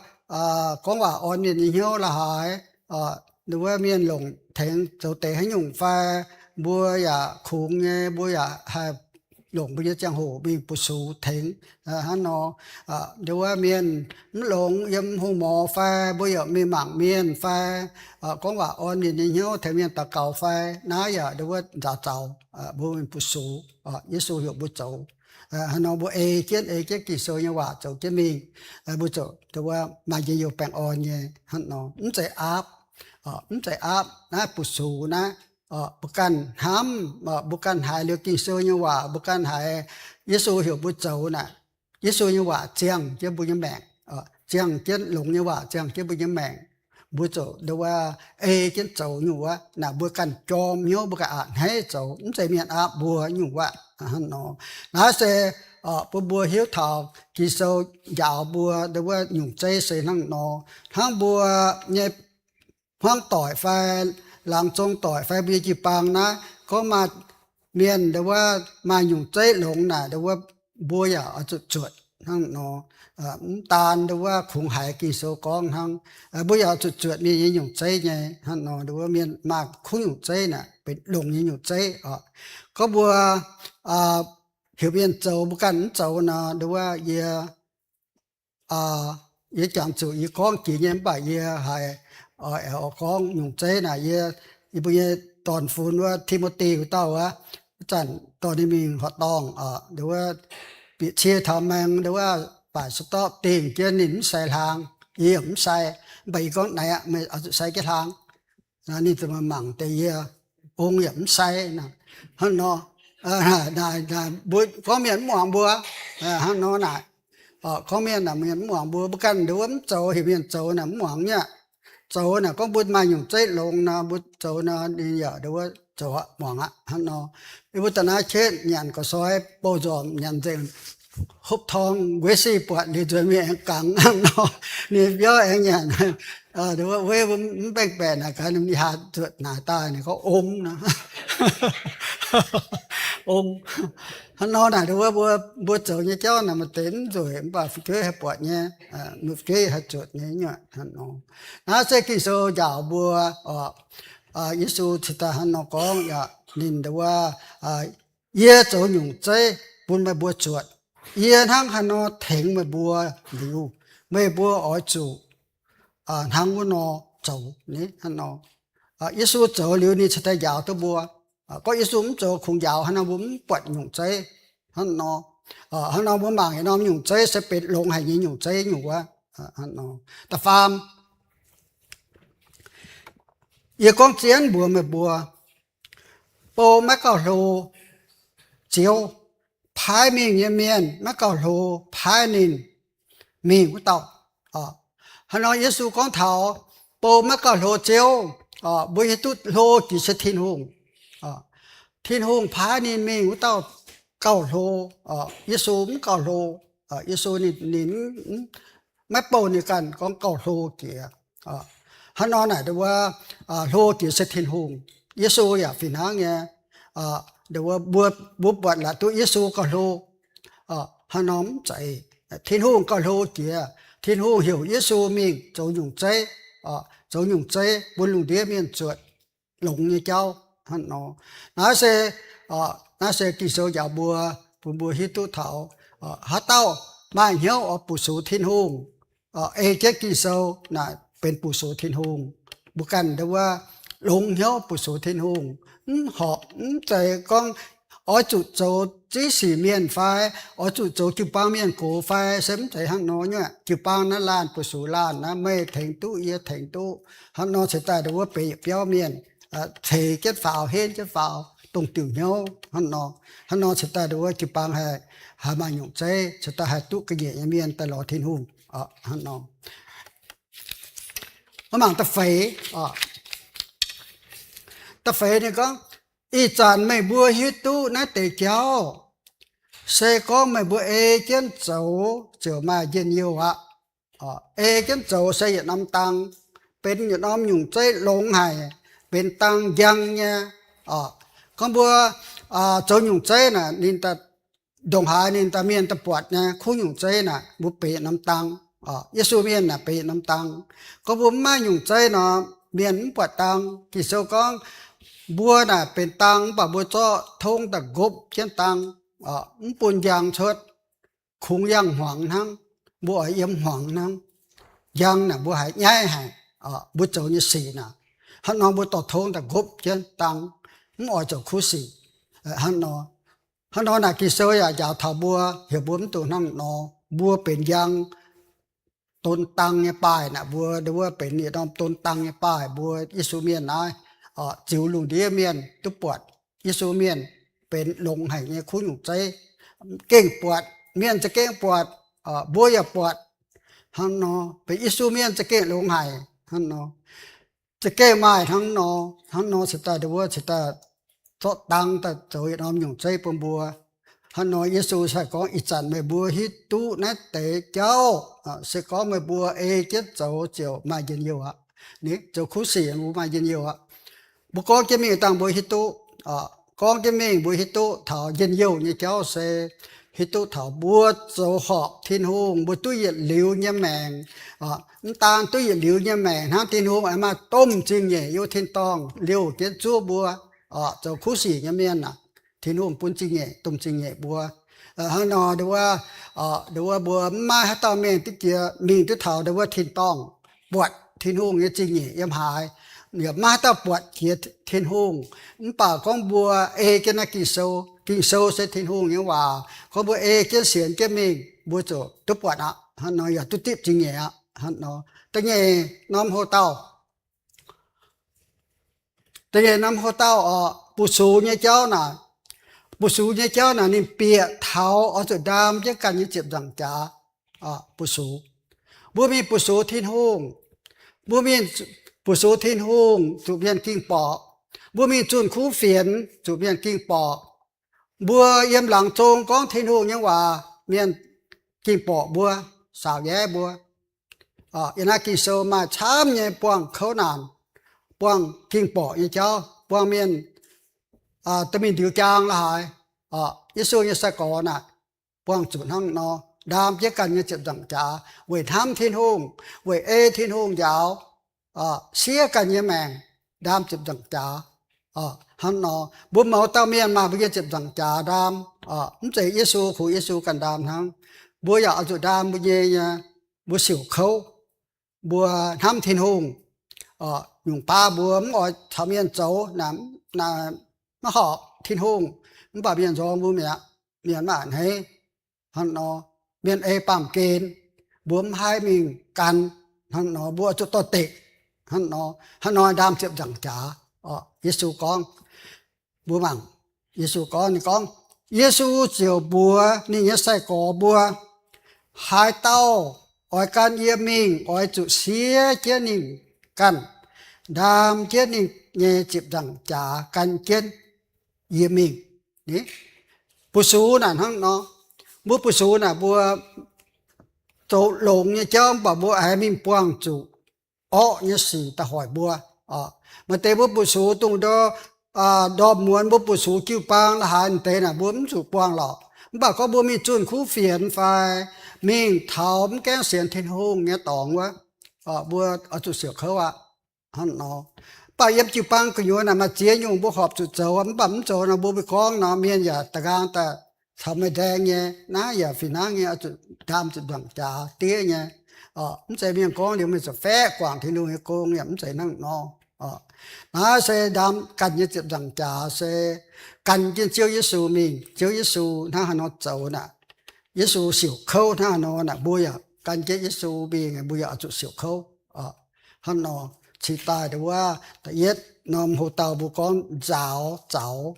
gorngv waac orn mienh nyei hnyouv la'haaix, nduov wuov mienh longc tengx zoux deix haaix nyungc fai, mbuo yaac kungx nyei, mbuo yaac haih longc mbuo nyei ziangh hoc mingh bu sux tengx. Hnangv nor, nduov wuov mienh mv longx yiem hungh morz fai, mbuo yaac mingh mangc mienh fai, gorngv waac orn mienh nyei hnyouv tengx mienh daux gaux fai, naaiv yaac nduov wuov nzaaux zaux, mbuo mingh bu sux. Yesu heuc mbuo zoux hnangv nor, mbuo ei jienv, ei jienv Ging-Sou nyei waac zoux jienv mingh, mbuo ziouc nduov wuov maaih njien-youh baengh orn nyei hnangv nor. Mv zeiz aapv, mv zeiz aapv, naaiv bu sux naaiv, mbuo ganh hnamv, mbuo ganh haiz liuz Ging-Sou nyei waac, mbuo ganh haiz Yesu heuc mbuo zoux naaic, Yesu nyei waac ziangh jienv mbuo nyei maengc, ziangh jienv longx nyei waac ziangh jienv mbuo nyei maengc. Mbuo ziouc nduov wuov ei jienv zoux nyungc wuov naaic, mbuo ganh jorm hnyouv, mbuo ganh a'hneiv zoux, mv zeiz mienh aapv mbuo nyungc wuov hnangv nor. Naaiv se bun mbuo hiuv taux Ging-Sou njaaux mbuo nduov wuov nyungc zeiv se hnangv nor. Hnangv mbuo nyei hmuangv doic fai laangz zong doic fai mbuo nyei jiu-baang naaiv, gorngv maaih mienh nduov wuov maaih nyungc zeiv longx naaic, nduov wuov mbuo yaac oix zuqc zuotc hnangv nor. Mv daan nduov wuov kungx haiz Ging-Sou gorngv hnangv, mbuo yaac oix zuqc zuotc mienh nyei nyungc zeiv nyei hnangv nor. Nduov wuov mienh maaih kuv nyungc zeiv naaic benx longx nyei nyungc zeiv oc. Gorngv mbuo heuc mienh zoux mbuo ganh mv zoux nor, nduov wuov yie, yie jangx zuqc yie gorngv jiex nyei mv baac yie haiz aengx oix gorngv nyungc zeiv naaic, yie, yie mbuo nyei dorn-fun wuov Ti^mo^ti wuov dauh wuov, wuov zanc dorh ninh mingh horqc dorngh, nduov wuov bieqc cie taux maeng, nduov wuov baaic sa'dorpv dingh jienv ninh mv sai hlaang, yie yaac mv sai. Mv baac yie gorngv naaic aqv, meih oix zuqc sai jienv hlaang. Ninh ziouc mangc deix yie, ong yaac mv sai. Hnangv nor, naaic, naaic mbuo gorngv mienh mv muangx mbuo. Hnangv nor naaic, gorngv mienh naaic mienh mv muangx mbuo, mbuo ganh nduov mv zoux, heuc mienh zoux naaic mv muangx nyei aqv. Zoux naaic gorngv mbuo maaih nyungc zeiv longx nor, mbuo zoux nor ninh yaac nduov zoux aqv, muangx aqv. Hnangv nor, yie mbuo da'naaiv qietv nyanc ga'soix bouh nzormc nyanc nzengc, hopv torng, Wesley buatc liuz nzuonx mingh aengx gangx hnangv nor, ninh biauv aengx nyanc. Nduov wuov mv baengh baeqc naaic gaax ninh mingh haa zuotc naaic daaih, ninh gorngv ong nor. Ong. Hnangv nor naaic nduov wuov mbuo, mbuo zoux nyei jauv naaic maaih deix mv nzueic mv baac fu'jueiv haih buatc nyei, fu'jueiv haih zuotc nyei nyuoqc hnangv nor. Naaiv se Ging-Sou njaaux mbuo oc. Yesu cingx daaih hnangv nor gorngv yaac ninh nduov wuov, yie zoux nyungc zeiv bun meih mbuo zuotc. Yie hnangv haaix nor tengx meih mbuo liuz, meih mbuo oix zuqc hnangv wuov nor zoux ni hnangv nor. Yesu zoux liuz ninh cingx daaih njaaux duqv mbuo. Gorngv Yesu mv zoux kungx njaaux, hnangv nor mbuo mv buatc nyungc zeiv hnangv nor. Hnangv nor mbuo mangc yietc norm nyungc zeiv se benx longx haic nyei nyungc zeiv nyungc wuov. Da'faam, yie gorngv zien mbuox meih mbuo, bou maiv gauh hlo Ziouv. Paaiv mingh nyei mienh maiv gauh hlo paaiv ninh mingh wuov dauh. Hnangv nor Yesu gorngv taux bou maiv gauh hlo Ziouv, mbuo hiuv duqv hlo jiex se Tin-Hungh. Tin-Hungh paaiv ninh mingh wuov dauh gauh hlo. Yesu mv gauh hlo. Yesu ninh, ninh maiv bouh ninh ganh gorngv gauh hlo jiex. Hnangv nor naaic nduov wuov, hlo jiex se Tin-Hungh. Yesu yaac fih hnangv nyei. Nduov wuov mbuo, mbuo buatc laaix duqv Yesu gauh hlo. Hnangv nor mv zeiz. Tin-Hungh gauh hlo jiex. Tin-Hungh heuc Yesu mingh zoux nyungc zeiv, zoux nyungc zeiv bun lungh ndiev mienh zuotc longx nyei jauv. Hnangv nor, naaiv se, naaiv se Ging-Sou njaaux mbuo, bun mbuo hiuv duqv taux haaix dauh maaih hnyouv oix bun sux Tin-Hungh, ei jienv Ging-Sou naaic benx bun sux Tin-Hungh. Mbuo ganh nduov wuov longx hnyouv bun sux Tin-Hungh, mv horpc, mv zeiz gorngv oix zuqc zoux ziv sic mienh fai oix zuqc zoux jiu-baang mienh gox fai, se mv zeiz hnangv nor nyei. Jiu-baang naaiv laanh bun sux laanh naaiv, meih tengx duqv yie tengx duqv. Hnangv nor cingx daaih nduov wuov benx yietc biauv mienh, ceix jienv faaux, henv jienv faaux, dongh diuc hnyouv hnangv nor. Hnangv nor cingx daaih nduov wuov jiu-baang haih, haih maaih nyungc zeiv, cingx daaih haih duqv ga'nyiec nyei mienh daaih lorz Tin-Hungh. Hnangv nor, mbuo mangc da'feix, da'feix ninh gorngv, ih zanc meih mbuo hiuv duqv naaiv deix jauv, se gorngv meih mbuo ei jienv zoux ziouc maaih njien-youh aqv. Ei jienv zoux se yietc norm dang, benx yietc norm nyungc zeiv longx haic, benx dang njang nyei. Gorngv mbuo zoux nyungc zeiv naaic, ninh daaih ndongc haaix ninh daaih mienh daaih buatc nyei kuv nyungc zeiv naaic, mbuo benx yietc norm dang. Yesu mienh naaic benx yietc norm dang. Gorngv mbuo mv maaih nyungc zeiv nor, mienh mv buatc dang. Ging-Sou gorngv, mbuo naaic benx dang mv baac mbuo zorqv tongv daaih nqopv jienv dang, mv bun njang cuotv. Kungx yangh hmuangx hnangv, mbuo oix yiem hmuangx hnangv. Njang naaic mbuo haiz nyaiv haic, mbuo zoux nyei sic naaic. Hnangv nor mbuo dorh tongv daaih nqopv jienv dang, mv oix zoux kuv sic. Hnangv nor, hnangv nor naaic Ging-Sou yaac njaaux taux mbuo, heuc mbuo mv dungx hnangv nor. Mbuo benx njang, don dang nyei baaih naaic, mbuo nduov wuov benx yietc norm don dang nyei baaih. Mbuo Yesu mienh naaiv, ziux lungh ndiev mienh duqv buatc Yesu mienh benx longx haic nyei kuv nyungc zeiv. Gengh buatc, mienh za'gengh buatc, mbuo yaac buatc. Hnangv nor, benx Yesu mienh za'gengh longx haic hnangv nor. Za'gengh maaih hnangv nor, hnangv nor cingx daaih nduov wuov cingx daaih zorqv dang daaih zoux yietc norm nyungc zeiv bun mbuo. Hnangv nor Yesu sai gorngv, ih zanc meih mbuo hiuv duqv naaiv deix jauv, se gorngv meih mbuo ei jienv zoux ziouc maaih njien-youh aqv. Ninh zoux kuv sic mbuo maaih njien-youh aqv. Mbuo gorngv jienv mingh dangh mbuo hiuv duqv, gorngv jienv mingh mbuo hiuv duqv taux njien-youh nyei jauv se hiuv duqv taux mbuo zoux horpc Tin-Hungh, mbuo duqv yietc liuz nyei maengc. Mv daan duqv yietc liuz nyei maengc hnangv, Tin-Hungh aengx maaih domh zingh nyeic yiem tin-dorngh liouh jienv zuov mbuo. Zoux kuv sic nyei mienh aac, Tin-Hungh bun zingh nyeic, domh zingh nyeic mbuo. Hnangv nor nduov wuov, nduov wuov mbuo mv maaih haaix dauh mienh duqv jiex mingh duqv taux nduov wuov tin-dorngh buatc Tin-Hungh nyei zingh nyeic yiem haaix. Yaac maiv haaix dauh buatc jiex Tin-Hungh. Mv baac gorngv mbuo ei jienv naaiv Ging-Sou, Ging-Sou se Tin-Hungh nyei waac, gorngv mbuo ei jienv sienx jienv mingh, mbuo ziouc duqv buatc aqv. Hnangv nor yaac duqv dipv zingh nyeic aqv. Hnangv nor, da'nyeic norm hlo dauh, da'nyeic norm hlo dauh oc, bu sux nyei jauv naaic, bu sux nyei jauv naaic ninh bieqc taux oix zuqc ndaam jienv ganh nyei ziepc nzaangc jaax. Bu sux, mbuo mingh bu sux Tin-Hungh, mbuo mingh bu sux Tin-Hungh zuqc mienh ging borqc. Mbuo mingh zunh kuv fienx zuqc mienh ging borqc. Mbuo yiem laangz zong gorngv Tin-Hungh nyei waac, mienh ging borqc mbuo, saauc nyaiv mbuo. Yiem naaiv Ging-Sou maaih camv nyei buangh kouv naanc, buangh ging borqc nyei jauv, buangh mienh dorh mingh ndiux jaang la'haaix. Yesu nyei sai-gorx naaic, buangh zuqc hnangv nor, ndaam jienv ganh nyei ziepc nzaangc jaax weic hnamv Tin-Hungh, weic ei Tin-Hungh njaaux, siev ganh nyei maengc, ndaam ziepc nzaangc jaax. Hnangv nor, mbuo mouz dauh mienh maaih mbuo nyei ziepc nzaangc jaax ndaam. Mv zeiz Yesu, kungx Yesu ganh ndaam hnangv. Mbuo yaac oix zuqc ndaam mbuo nyei, nyei, mbuo siouc kouv, mbuo hnamv Tin-Hungh. Nyungc baav mbuo mv oix caux mienh zoux, maiv horpc Tin-Hungh, mv baac mienh nzorng mbuo mi'aqv, mienh maiv a'hneiv. Hnangv nor, mienh ei baamh gen, mbuo mv haih mingh gan. Hnangv nor, mbuo zuqc dorh dekc. Hnangv nor, hnangv nor ndaam ziepc nzaangc jaax. Yesu gorngv, mbuo mangc, Yesu gorngv, ninh gorngv, Yesu ziouc mbuox ninh nyei sai-gorx mbuo, haaix dauh oix gan yie mingh, oix zuqc siev jienv ninh ganh, ndaam jienv ninh nyei ziepc nzaangc jaax gan jienv yie mingh. Ni, bu sux naaic hnangv nor. Mbuo bu sux naaic mbuo zoux longx nyei jauv mv baac mbuo aengx mingh buangh zuqc orqv nyei sic daaih hoic mbuo. Maaih deix mbuo bu sux dongh ndorm muonz mbuo bu sux jiu-baang la'haaix deix naaic mbuo mv zuqc buangh lorqc. Mv baac gorngv mbuo mingh zunh kuv fienx fai mingh taux mv gaengh sienx Tin-Hungh nyei dorngx wuov, mbuo oix zuqc siouc kouv aqv. Hnangv nor, mv baac yiem jiu-baang gu'nyuoz naaic maaih ziex nyungc mbuo horpc zuqc zoux, mv baac mv zoux nor mbuo mbuo gorngv nor mienh yaac da'nqaang daaih caux meih ndaeng nyei. Naaiv yaac fih hnangv nyei, oix zuqc ndaam ziepc nzaangc jaax diev nyei. Mv zeiz mienh gorngv liuz meih zuqc faeqv guangc Tin-Hungh nyei gong, yaac mv zeiz hnangv nor. Naaiv se ndaam ganh nyei ziepc nzaangc jaax se gan jienv Ziouv Yesu mingh. Ziouv Yesu hnangv haaix nor zoux naaic, Yesu siouc kouv hnangv haaix nor naaic, mbuo yaac gan jienv Yesu mingh, mbuo yaac oix zuqc siouc kouv. Hnangv nor, cingx daaih ndongc wuov da'yietv norm hoc-dauh mbuo gorngv nzaaux zaux,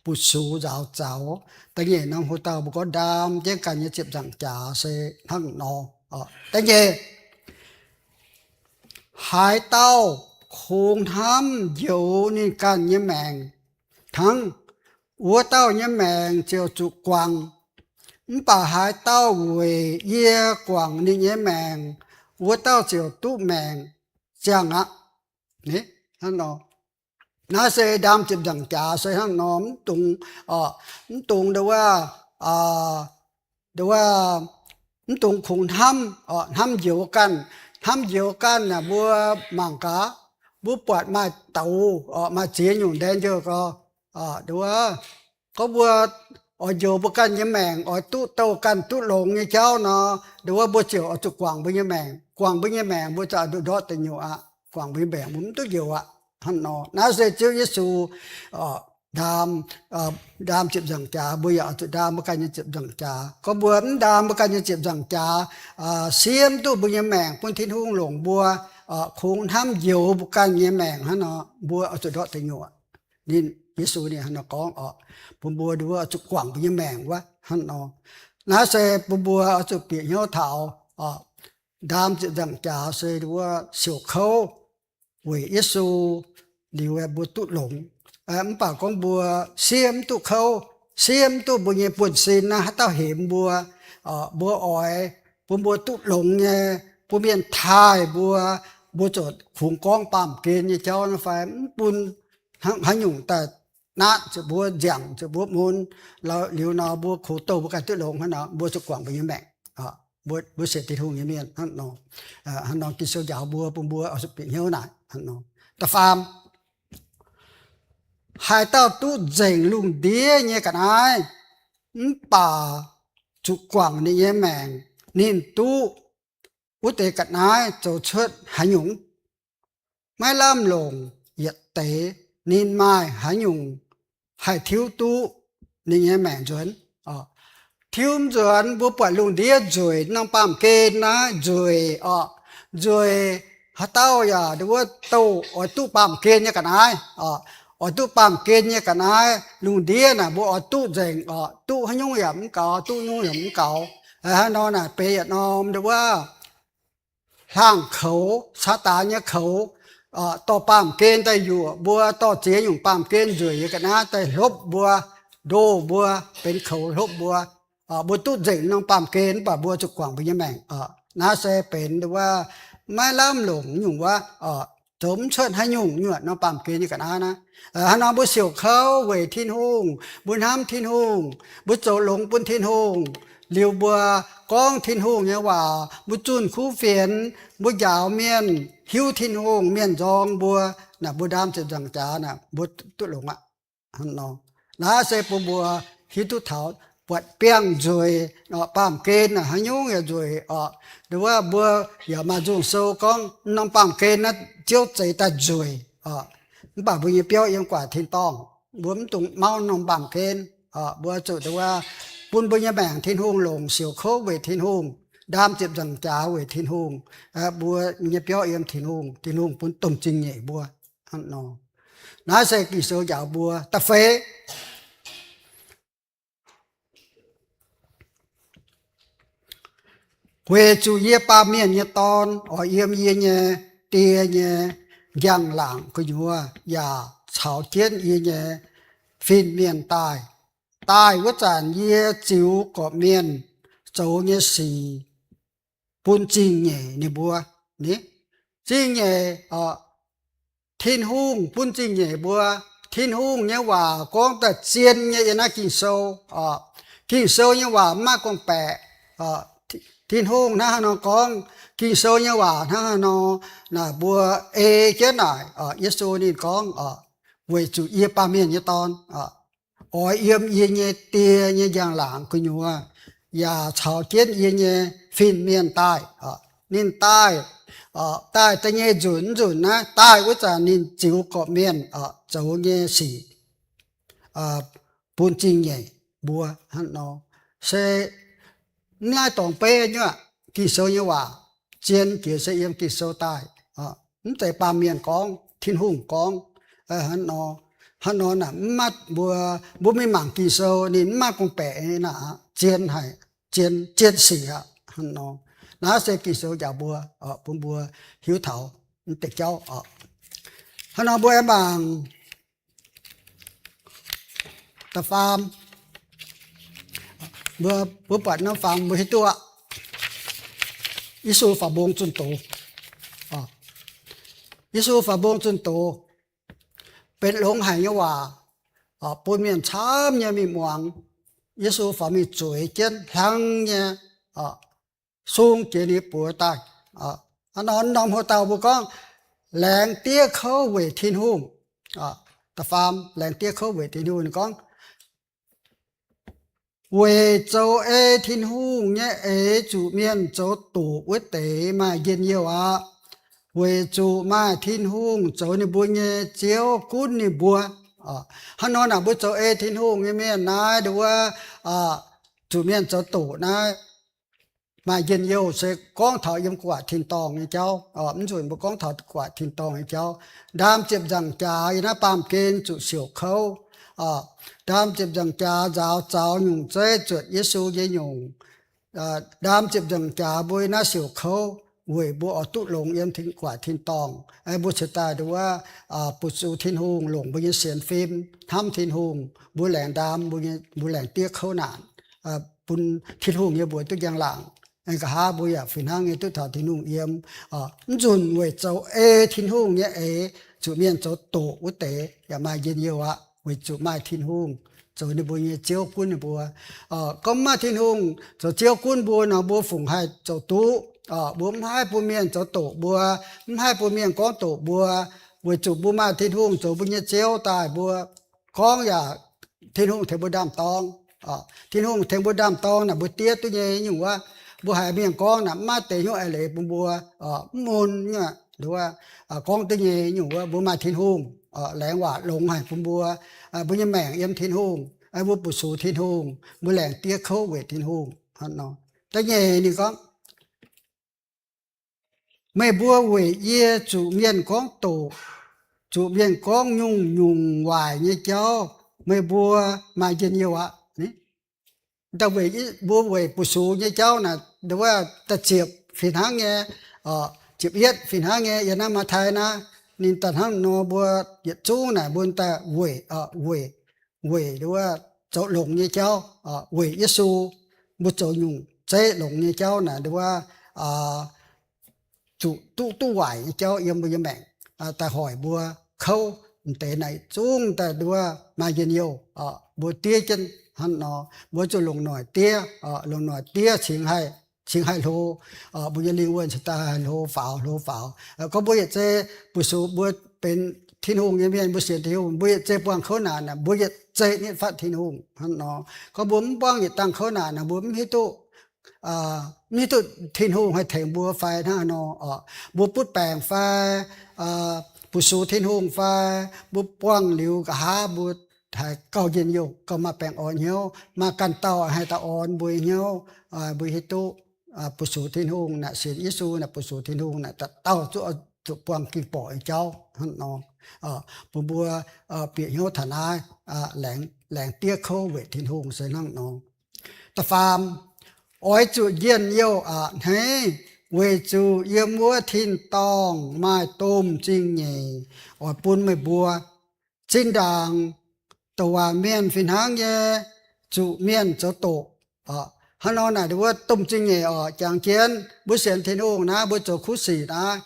bu sux nzaaux zaux. Da'nyeic norm hoc-dauh mbuo gorngv ndaam jienv ganh nyei ziepc nzaangc jaax se hnangv nor. Da'nyeic, haaix dauh kungx hnamv njoux ninh ganh nyei maengc hnangv, wuov dauh nyei maengc ziouc zuqc guangc. Mv baac haaix dauh weic yie guangc ninh nyei maengc, wuov dauh ziouc duqv maengc ziangh aqv. Naaiv se ndaam ziepc nzaangc jaax se hnangv nor, mv dungx, mv dungx ndongc wuov, mv dungx kungx hnamv, hnamv njoux ganh. Hnamv njoux ganh naaic mbuo mangc gaax, mbuo buatc maaih douz, maaih ziex nyungc ndaengc njoux gau, ndongc wuov, gorngv mbuo oix njoux mbuo ganh nyei maengc, oix duqv douh ganh duqv longx nyei jauv nor, ndongc wuov mbuo ziouc oix zuqc guangc mbuo nyei maengc. Guangc mbuo nyei maengc mbuo ziouc ndortv deic nyuoqc aqv. Guangc mbuo nyei maengc mbuo mv duqv njoux aqv. Hnangv nor, naaiv se Ziouv Yesu ndaam, ndaam ziepc nzaangc jaax, mbuo yaac oix zuqc ndaam mbuo ganh nyei ziepc nzaangc jaax. Gorngv mbuo mv ndaam mbuo ganh nyei ziepc nzaangc jaax, siemv duqv mbuo nyei maengc bun Tin-Hungh longc mbuo, kungx hnamv njoux mbuo ganh nyei maengc hnangv nor, mbuo oix zuqc ndortv deic nyuoqc. Ninh, Yesu ninh hnangv nor gorngv oc, bun mbuo ndongc wuov oix zuqc guangc mbuo nyei maengc wuov hnangv nor. Naaiv se bun mbuo oix zuqc bieqc hnyouv taux ndaam ziepc nzaangc jaax se ndongc wuov siouc kouv weic Yesu liuz mbuo duqv longx. Mv baac gorngv mbuo siemv duqv kouv, siemv duqv mbuo nyei buonv-sin naaiv haaix dauh hemx mbuo, mbuo oix bun mbuo duqv longx nyei, bun mienh taaih mbuo, mbuo ziouc kungx gorngv baamh gen nyei jauv nor fai mv bun haaix nyungc daaih naatv zuqc mbuo, nziangc zuqc mbuo mun. Liuz nor mbuo kungx douh mbuo ganh duqv longx hnangv nor, mbuo zuqc guangc mbuo nyei maengc. Mbuo sienx Tin-Hungh nyei mienh hnangv nor, hnangv nor Ging-Sou njaaux mbuo, bun mbuo oix zuqc bieqc hnyouv naaic hnangv nor. Da'faam, haaix dauh duqv nzengc lungh ndiev nyei ga'naaiv mv baac zuqc guangc ninh nyei maengc, ninh duqv wuov deix ga'naaiv zoux cuotv haaix nyungc? Maiv lamh longc yietc deix ninh maaih haaix nyungc haih tiuv duqv ninh nyei maengc nzuonx? Tiuv nzuonx, mbuo buatc lungh ndiev nzueic, norm baamh gen naaiv nzueic oc. Nzueic, haaix dauh yaac ndongc wuov douh oix duqv baamh gen nyei ga'naaiv oc. Oix duqv baamh gen nyei ga'naaiv, lungh ndiev naaic mbuo oix duqv nzengc oc. Duqv haaix nyungc yaac mv gaux, duqv nyungc yaac mv gaux. Hnangv nor naaic benx yietc norm ndongc wuov hlang koux, Saadaan nyei koux, dorh baamh gen daaih yuoqc mbuo, dorh ziex nyungc baamh gen nzueic nyei ga'naaiv daaih hlopv mbuo, ndoh mbuo, benx koux hlopv mbuo. Mbuo duqv nzengc norm baamh gen mv baac mbuo zuqc guangc mbuo nyei maengc. Naaiv se benx ndongc wuov maiv lamh longc nyungc wuov, zoux mv cuotv haaix nyungc nyuoqc norm baamh gen nyei ga'naaiv naaiv. Hnangv nor mbuo siouc kouv weic Tin-Hungh, mbuo hnamv Tin-Hungh, mbuo zoux longx bun Tin-Hungh, liuz mbuo gorngv Tin-Hungh nyei waac, mbuo zunh kuv fienx, mbuo njaaux mienh hiuv Tin-Hungh, mienh nzorng mbuo, naaic mbuo ndaam ziepc nzaangc jaax naaic mbuo duqv longx aqv. Hnangv nor, naaiv se bun mbuo hiuv duqv taux buatc biangh nzueic, baamh gen naaic haaix nyungc yaac nzueic oc. Ndongc wuov mbuo yaac maaih nzung sou gorngv norm baamh gen naaiv Ziouv zeix daaih nzueic oc. Mv baac mbuo nyei biauv yiem guaax tin-dorngh, mbuo mv dungx mauv norm baamh gen. Mbuo zuqc ndongc wuov bun mbuo nyei maengc Tin-Hungh longc, siouc kouv weic Tin-Hungh, ndaam ziepc nzaangc jaax weic Tin-Hungh. Mbuo nyei biauv yiem Tin-Hungh, Tin-Hungh bun domh zingh nyeic mbuo. Hnangv nor, naaiv se Ging-Sou njaaux mbuo. Da'feix, weic zuqc yie, Baamh Mienh nyei Dorn, oix yiem yie nyei Die nyei njang-laangc gu'nyuoz yaac caux jienv yie nyei fin-mienh daaih. daaih wuov zanc yie ziux gorqv-mienh zoux nyei sic bun zingh nyeic ninh mbuo. Ni, zingh nyeic oc. Tin-Hungh bun zingh nyeic mbuo. Tin-Hungh nyei waac gorngv daaih zien nyei yiem naaiv Ging-Sou oc. Ging-Sou nyei waac mv maaih gorngv-baeqc. Tin-Hungh hnangv haaix nor gorngv, Ging-Sou nyei waac hnangv haaix nor, naaic mbuo ei jienv naaic oc. Yesu ninh gorngv oc, weic zuqc yie baamh mienh nyei Dorn oix yiem yie nyei Die nyei njang-laangc gu'nyuoz, yaac caux jienv yie nyei fin-mienh daaih. Ninh daaih, daaih da'nyeic nzunc, nzunc naaiv daaih wuov zanc ninh ziux gorqv-mienh zoux nyei sic bun zingh nyeic mbuo hnangv nor. Se mv naaiv dorngx beiv nyuoqc, Ging-Sou nyei waac zien jiex se yiem Ging-Sou daaih. Mv zeiz baamh mienh gorngv, Tin-Hungh gorngv. Hnangv nor, hnangv nor naaic mv maaih mbuo, mbuo mingh mangc Ging-Sou ninh mv maaih gorngv-baeqc naaic, zien haic, zien, zien sic aqv. Hnangv nor, naaiv se Ging-Sou njaaux mbuo, bun mbuo hiuv taux mv deix jauv oc. Hnangv nor mbuo aengx mangc da'faam, mbuo, mbuo buatc norm fangx mbuo hiuv duqv aqv. Yesu faaux mbong zunh doz. Yesu faaux mbong zunh doz benx longx haic nyei waac bun mienh camv nyei mingh muangx. Yesu faaux mingh zueiz jienv hlang nyei sung jiex ninh buoz daaih. Hnangv nor norm hoc-dauh mbuo gorngv, laengz diev kouv weic Tin-Hungh. Da'faam, laengz diev kouv weic Tin-Hungh. Ninh gorngv, weic zoux ei Tin-Hungh nyei eix zuqc mienh zoux doqc wuov deix maaih njien-youh aqv. Weic zuqc maaih Tin-Hungh zoux ninh mbuo nyei Ziouv gunv ninh mbuo. Hnangv nor naaic mbuo zoux ei Tin-Hungh nyei mienh naaiv nduov, zuqc mienh zoux doqc naaiv maaih njien-youh se gorngv taux yiem gu'nguaaic tin-dorngh nyei jauv. Mv nzunc mbuo gorngv taux gu'nguaaic tin-dorngh nyei jauv. Ndaam ziepc nzaangc jaax yiem naaiv baamh gen zuqc siouc kouv. Ndaam ziepc nzaangc jaax nzaaux zaux nyungc zeiv zuotc Yesu nyei nyungc. Ndaam ziepc nzaangc jaax mbuo yiem naaiv siouc kouv weic mbuo oix duqv longx yiem gu'nguaaic tin-dorngh. Mbuo cingx daaih nduov, bu su Tin-Hungh, longc mbuo nyei sienx fim hnamv Tin-Hungh. Mbuo laengz ndaam, mbuo laengz diev kouv naanc, bun Tin-Hungh nyei mbuox duqv njang-laangc. Nqa'haav mbuo yaac fih hnangv nyei duqv taux Tin-Hungh yiem. Mv nzunc weic zoux ei Tin-Hungh nyei eix zuqc mienh zoux doqc wuov deix yaac maaih njien-youh aqv, weic zuqc maaih Tin-Hungh zoux ninh mbuo nyei Ziouv gunv ninh mbuo. Gorngv mv maaih Tin-Hungh zoux Ziouv gunv mbuo nor, mbuo fungc haih zoux duqv? Mbuo mv haih bun mienh zoux doqc mbuo, mv haih bun mienh gorngv doqc mbuo, weic zuqc mbuo maaih Tin-Hungh zoux mbuo nyei Ziouv daaih, mbuo gorngv yaac Tin-Hungh tengx mbuo ndaam-dorng. Tin-Hungh tengx mbuo ndaam-dorng naaic mbuo diev duqv nyei nyungc wuov. Mbuo haiz mienh gorngv naaic mv maaih deix hnyouv eix leiz bun mbuo, mv mun nyungc, gorngv duqv nyei nyungc wuov. Mbuo maaih Tin-Hungh, laengz waac longx haic bun mbuo. Mbuo nyei maengc yiem Tin-Hungh, mbuo bu su Tin-Hungh, mbuo laengz diev kouv weic Tin-Hungh. Da'nyeic ninh gorngv, meih mbuo weic yie zuqc mienh gorngv doqc, zuqc mienh gorngv nyungc-nyungc waaic nyei jauv, meih mbuo maaih njien-youh aqv. Da'wuov mbuo weic bu su nyei jauv naaic, nduov da'ziepc fih hnangv nyei, ziepc yietv fih hnangv nyei yiem naaiv Matv^tai naaiv. Ninh daaih hnangv nor mbuo yietc zungv naaic mbuo daaih weic, weic, weic nduov zoux longx nyei jauv, weic Yesu mbuo zoux nyungc zeiv longx nyei jauv naaic nduov zuqc duqv, duqv waaic nyei jauv yiem mbuo nyei maengc, daaih hoic mbuo kouv. M'deix naaic zungv daaih nduov maaih njien-youh, mbuo diev jienv hnangv nor, mbuo zuqc longc noic diev, longc noic diev cingx haih, cingx haih hlo. Mbuo nyei lingh wuonh cingx daaih haih hlo faaux, hlo faaux. Gorngv mbuo yietc zei bu su mbuo benx Tin-Hungh nyei mienh, mbuo sienx Tin-Hungh, mbuo yietc zei buangh kouv naanc naaic, mbuo yietc zei nitv fatv Tin-Hungh hnangv nor. Gorngv mbuo mv buangh yietc dangh kouv naanc naaic, mbuo mv hiuv duqv, mv hiuv duqv Tin-Hungh haih tengx mbuo fai hnangv haaix nor oc. Mbuo butv baengc fai, bu su Tin-Hungh fai, mbuo buangh liuz nqa'haav mbuo haiz gauh njien-youh, gauh maaih baengh orn hnyouv, maaih ganh dauh haih daaih orn mbuo nyei hnyouv. Mbuo hiuv duqv bu su Tin-Hungh naaic, sienx Yesu naaic, bu su Tin-Hungh naaic, dauh dauh zuqc, zuqc buangh ging-borqc nyei jauv hnangv nor. Bun mbuo bieqc hnyouv taux naaiv, laengz, laengz diev kouv weic Tin-Hungh se hnangv nor. Da'faam, oix zuqc njien-youh aqc hneiv, weic zuqc yiem wuov tin-dorngh maaih domh zingh nyeic oix bun meih mbuo. Zinh ndaangc douc waac mienh fih hnangv nyei, zuqc mienh zoux doqc. Hnangv nor naaic, ninh mbuo domh zingh nyeic oc, jangx jienv mbuo sienx Tin-Hungh naaiv, mbuo zoux kuv sic naaiv,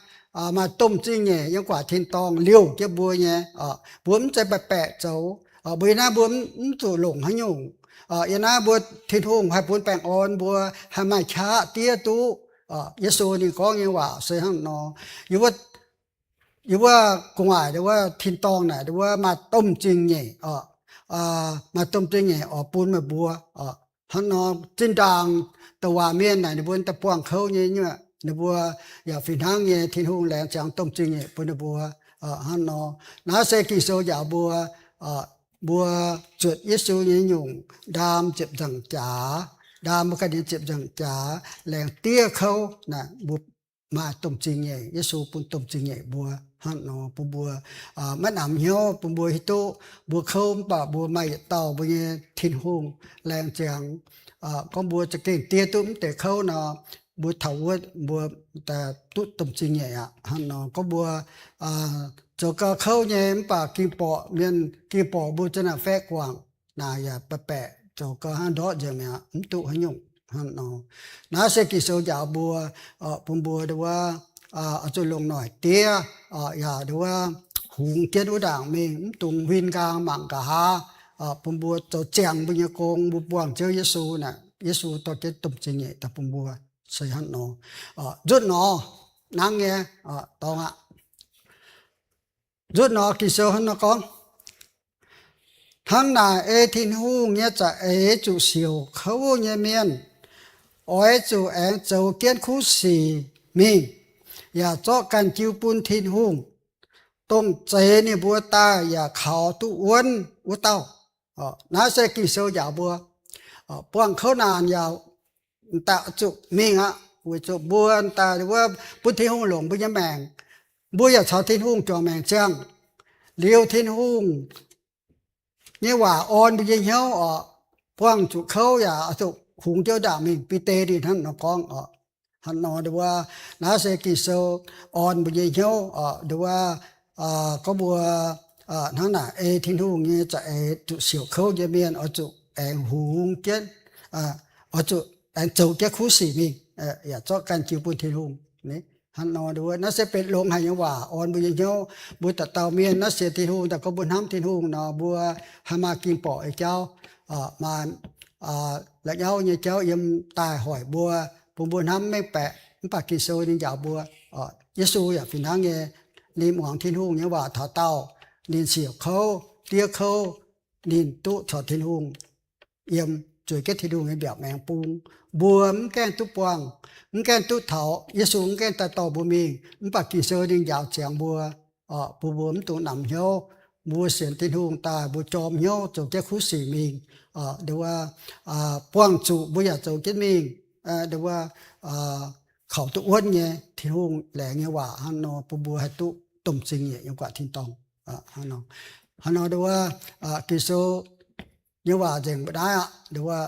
maaih domh zingh nyeic yiem gu'nguaaic tin-dorngh liouh jienv mbuo nyei. Mbuo mv zeiz baeqc baeqc zoux. Mbuo yiem naaiv mbuo mv zuqc longc haaix nyungc. Yiem naaiv mbuo, Tin-Hungh haih bun baengh orn mbuo, haih maaih qaqv diev duqv. Yesu ninh gorngv nyei waac se hnangv nor. Yiem wuov gu'nguaaic, wuov tin-dorngh naaic, wuov maaih domh zingh nyeic oc, maaih domh zingh nyeic oc bun meih mbuo. Hnangv nor, zinh ndaangc douc waac mienh naaic, ninh mbuo daaih buangh kouv nyei, ninh mbuo yaac fih hnangv nyei, Tin-Hungh laengz ziangx domh zingh nyeic bun ninh mbuo. Hnangv nor, naaiv se Ging-Sou njaaux mbuo, mbuo zuotc Yesu nyei nyungc, ndaam ziepc nzaangc jaax, ndaam mbuo ganh nyei ziepc nzaangc jaax, laengz diev kouv naaic, mbuo maaih domh zingh nyeic. Yesu bun domh zingh nyeic mbuo hnangv nor, bun mbuo maiv namx hnyouv, bun mbuo hiuv duqv mbuo kouv mv baac mbuo maaih yietc dauh mbuo nyei Tin-Hungh laengz ziangx. Gorngv mbuo za'gengh diev duqv mv deix kouv nor, mbuo taux wuov mbuo duqv domh zingh nyeic aqv. Hnangv nor gorngv mbuo zoux gau kouv nyei mv baac ging borqc, mienh ging borqc mbuo za'naaic faeqv guangc, naaic yaac baeqc baeqc zoux gau hnangv ndortv nzengc mi'aqv, mv duqv haaix nyungc hnangv nor. Naaiv se Ging-Sou njaaux mbuo, bun mbuo nduov, oix zuqc longc noic diev, yaac nduov, hungx jienv wuov ndaangc mingh, mv dungx huin nqaang mangc nqa'haav, bun mbuo zoux ziangx mbuo nyei gong, mbuo buangh Ziouv Yesu naaic, Yesu dorh jienv domh zingh nyeic daaih bun mbuo. Se hnangv nor, nzutv nor, hnangv nyei, dorngx aqv. Nzutv nor Ging-Sou hnangv nor gorngv, hnangv naaic ei Tin-Hungh nyei za'eix zuqc siouc kouv nyei mienh, oix zuqc aengx zoux jienv kuv sic mingh, yaac zorqv ganh jiu bun Tin-Hungh, dongh zeix ninh mbuo daaih yaac kaux duqv wuonv wuov dauh. Naaiv se Ging-Sou njaaux mbuo, buangh kouv naanc yaac daaih zuqc mingh aqv, weic zuqc mbuo daaih wuov bun Tin-Hungh longc mbuo nyei maengc, mbuo yaac caux Tin-Hungh juangc maengc ziangh. Liuz Tin-Hungh nyei waac orn mbuo nyei hnyouv oc, buangh zuqc kouv yaac zuqc hungx jienv ndaangc mingh. Bide ninh hnangv nor gorngv oc. Hnangv nor nduov, naaiv se Ging-Sou orn mbuo nyei hnyouv oc, nduov, gorngv mbuo hnangv naaic ei Tin-Hungh nyei za'eix zuqc siouc kouv nyei mienh oix zuqc aengx hungx jienv, oix zuqc aengx zoux jienv kuv sic mingh, yaac zorqv ganh jiu bun Tin-Hungh. Hnangv nor nduov, naaiv se benx longx haic nyei waac orn mbuo nyei hnyouv. Mbuo dauh dauh mienh naaiv sienx Tin-Hungh daaih, gorngv mbuo hnamv Tin-Hungh nor, mbuo haih maaih ging borqc nyei jauv, maaih la'nyauv nyei jauv yiem daaih hoic mbuo, bun mbuo hnamv mengh baeqc. Mv baac Ging-Sou ninh njaaux mbuo, Yesu yaac fih hnangv nyei. Ninh muangx Tin-Hungh nyei waac taux daauh, ninh siouc kouv, diev kouv, ninh duqv caux Tin-Hungh yiem, zueiz jienv Tin-Hungh nyei mbiaauc maengx bung. Mbuo mv gaengh duqv buangh, mv gaengh duqv taux, Yesu mv gaengh daaih dorh mbuo mingh, mv baac Ging-Sou ninh njaaux ziangx mbuo, bun mbuo mv dungx namx hnyouv. Mbuo sienx Tin-Hungh daaih, mbuo jorm hnyouv zoux jienv kuv sic mingh, nduov, buangh zuqc mbuo yaac zoux jienv mingh, nduov, kaux duqv wuonv nyei. Tin-Hungh laengz nyei waac hnangv nor bun mbuo haih duqv domh zingh nyeic yiem gu'nguaaic tin-dorngh. Hnangv nor nduov, Ging-Sou nyei waac nzengc mbuo naaiv aqv. Nduov,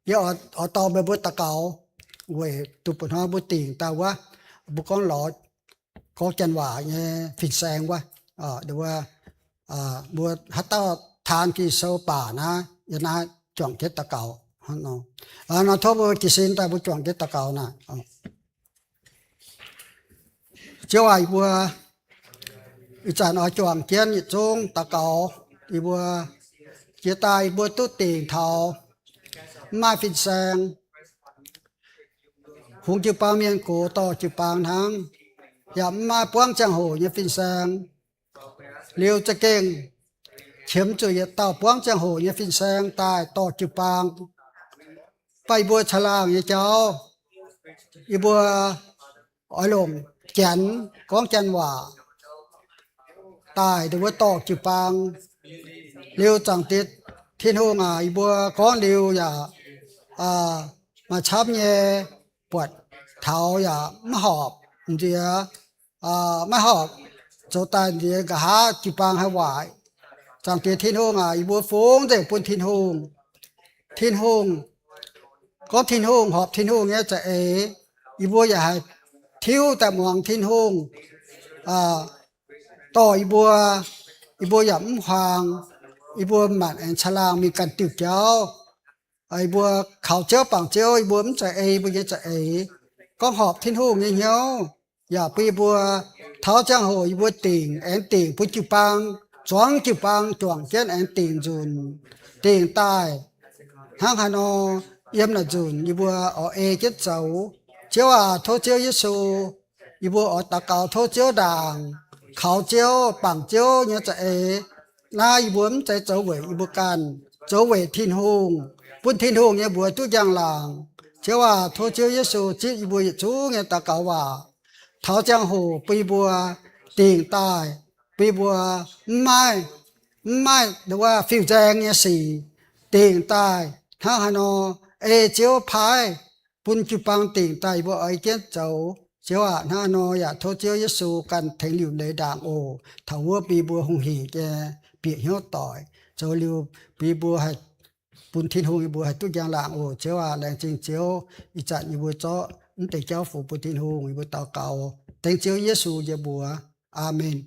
yie oix dorh meih mbuo daux gaux weic duqv buov hnoi mbuo dingc daaih wuov, mbuo gorngv lorz gorngv janx waac nyei fin-saeng wuov. Nduov, mbuo haaix dauh taan Ging-Sou baac naaiv, yiem naaiv juangc jienv daux gaux hnangv nor. Nor tov mbuo jiez sin daaih mbuo juangc jienv daux gaux naaic. Ziouv aac, yie mbuo ih zanc oix juangc jienv yietc zungv daux gaux. Yie mbuo jiex daaih yie mbuo duqv dingc taux mv maaih fin-saeng, hungx jiu-baang mienh gox dorh jiu-baang hnangv, yaac mv maaih buangv ziangh hoc nyei fin-saeng. Liuz za'gengh qiemx zuqc yietc dauh buangv ziangh hoc nyei fin-saeng daaih dorh jiu-baang. Mv baac yie mbuo caangh laangh nyei jauv, yie mbuo oix longc Janx gorngv Janx waac daaih nduov dorh jiu-baang. Liuz Zaangc Diex Tin-Hungh aac, yie mbuo gorngv liuz yaac maaih camv nyei buatc taux yaac maiv horpc nziex, maiv horpc zoux daaih nziex nqa'haav jiu-baang haih waaic. Zaangc Diex Tin-Hungh aac, yie mbuo fungx nzengc bun Tin-Hungh. Tin-Hungh, gorngv Tin-Hungh horpc Tin-Hungh nyei za'eix, yie mbuo yaac haih tiuv daaih muangx Tin-Hungh dorh yie mbuo, yie mbuo yaac mv huaang. yie mbuo manc aengx caangh laangh mingh ganh diuh jauv. Yie mbuo kaux Ziouv, bangc Ziouv, yie mbuo mv za'eix yie mbuo nyei za'eix, gorngv horpc Tin-Hungh nyei hnyouv, yaac bun yie mbuo taux ziangh hoc yie mbuo dingc, aengx dingc bun jiu-baang, zuangx jiu-baang juangc jienv aengx dingc nzunc, dingc daaih hnangv haaix nor yiem naaic nzunc yie mbuo oix ei jienv zoux. Ziouv aac, tov Ziouv Yesu, yie mbuo oix daux gaux tov Ziouv ndaangc, kaux Ziouv, bangc Ziouv nyei za'eix. Naaiv yie mbuo mv zeiz zoux weic yie mbuo ganh, zoux weic Tin-Hungh, bun Tin-Hungh nyei mbuox duqv njang-laangc. Ziouv aac, tov Ziouv Yesu zipv yie mbuo yietc zungv nyei daux gaux waac. Taux ziangh hoc bun yie mbuo dingc daaih, bun yie mbuo mv maaih, mv maaih wuov fiuv-nzaeng nyei sic, dingc daaih hnangv haaix nor ei Ziouv paaiv, bun jiu-baang dingc daaih yie mbuo oix jienv zoux. Ziouv aac, hnangv haaix nor yaac tov Ziouv Yesu ganh tengx liuc leiz ndaangc oc. Taux wuov bun yie mbuo hungh hec nyei bieqc hnyouv doic, zoux liuz bun yie mbuo haih, bun Tin-Hungh yie mbuo haih duqv njang-laangc oc. Ziouv aac, laengz zingh Ziouv, ih zanc yie mbuo zorqv mv deix jauv fu bun Tin-Hungh, yie mbuo daux gaux dengv Ziouv Yesu nyei mbuox. Aamen.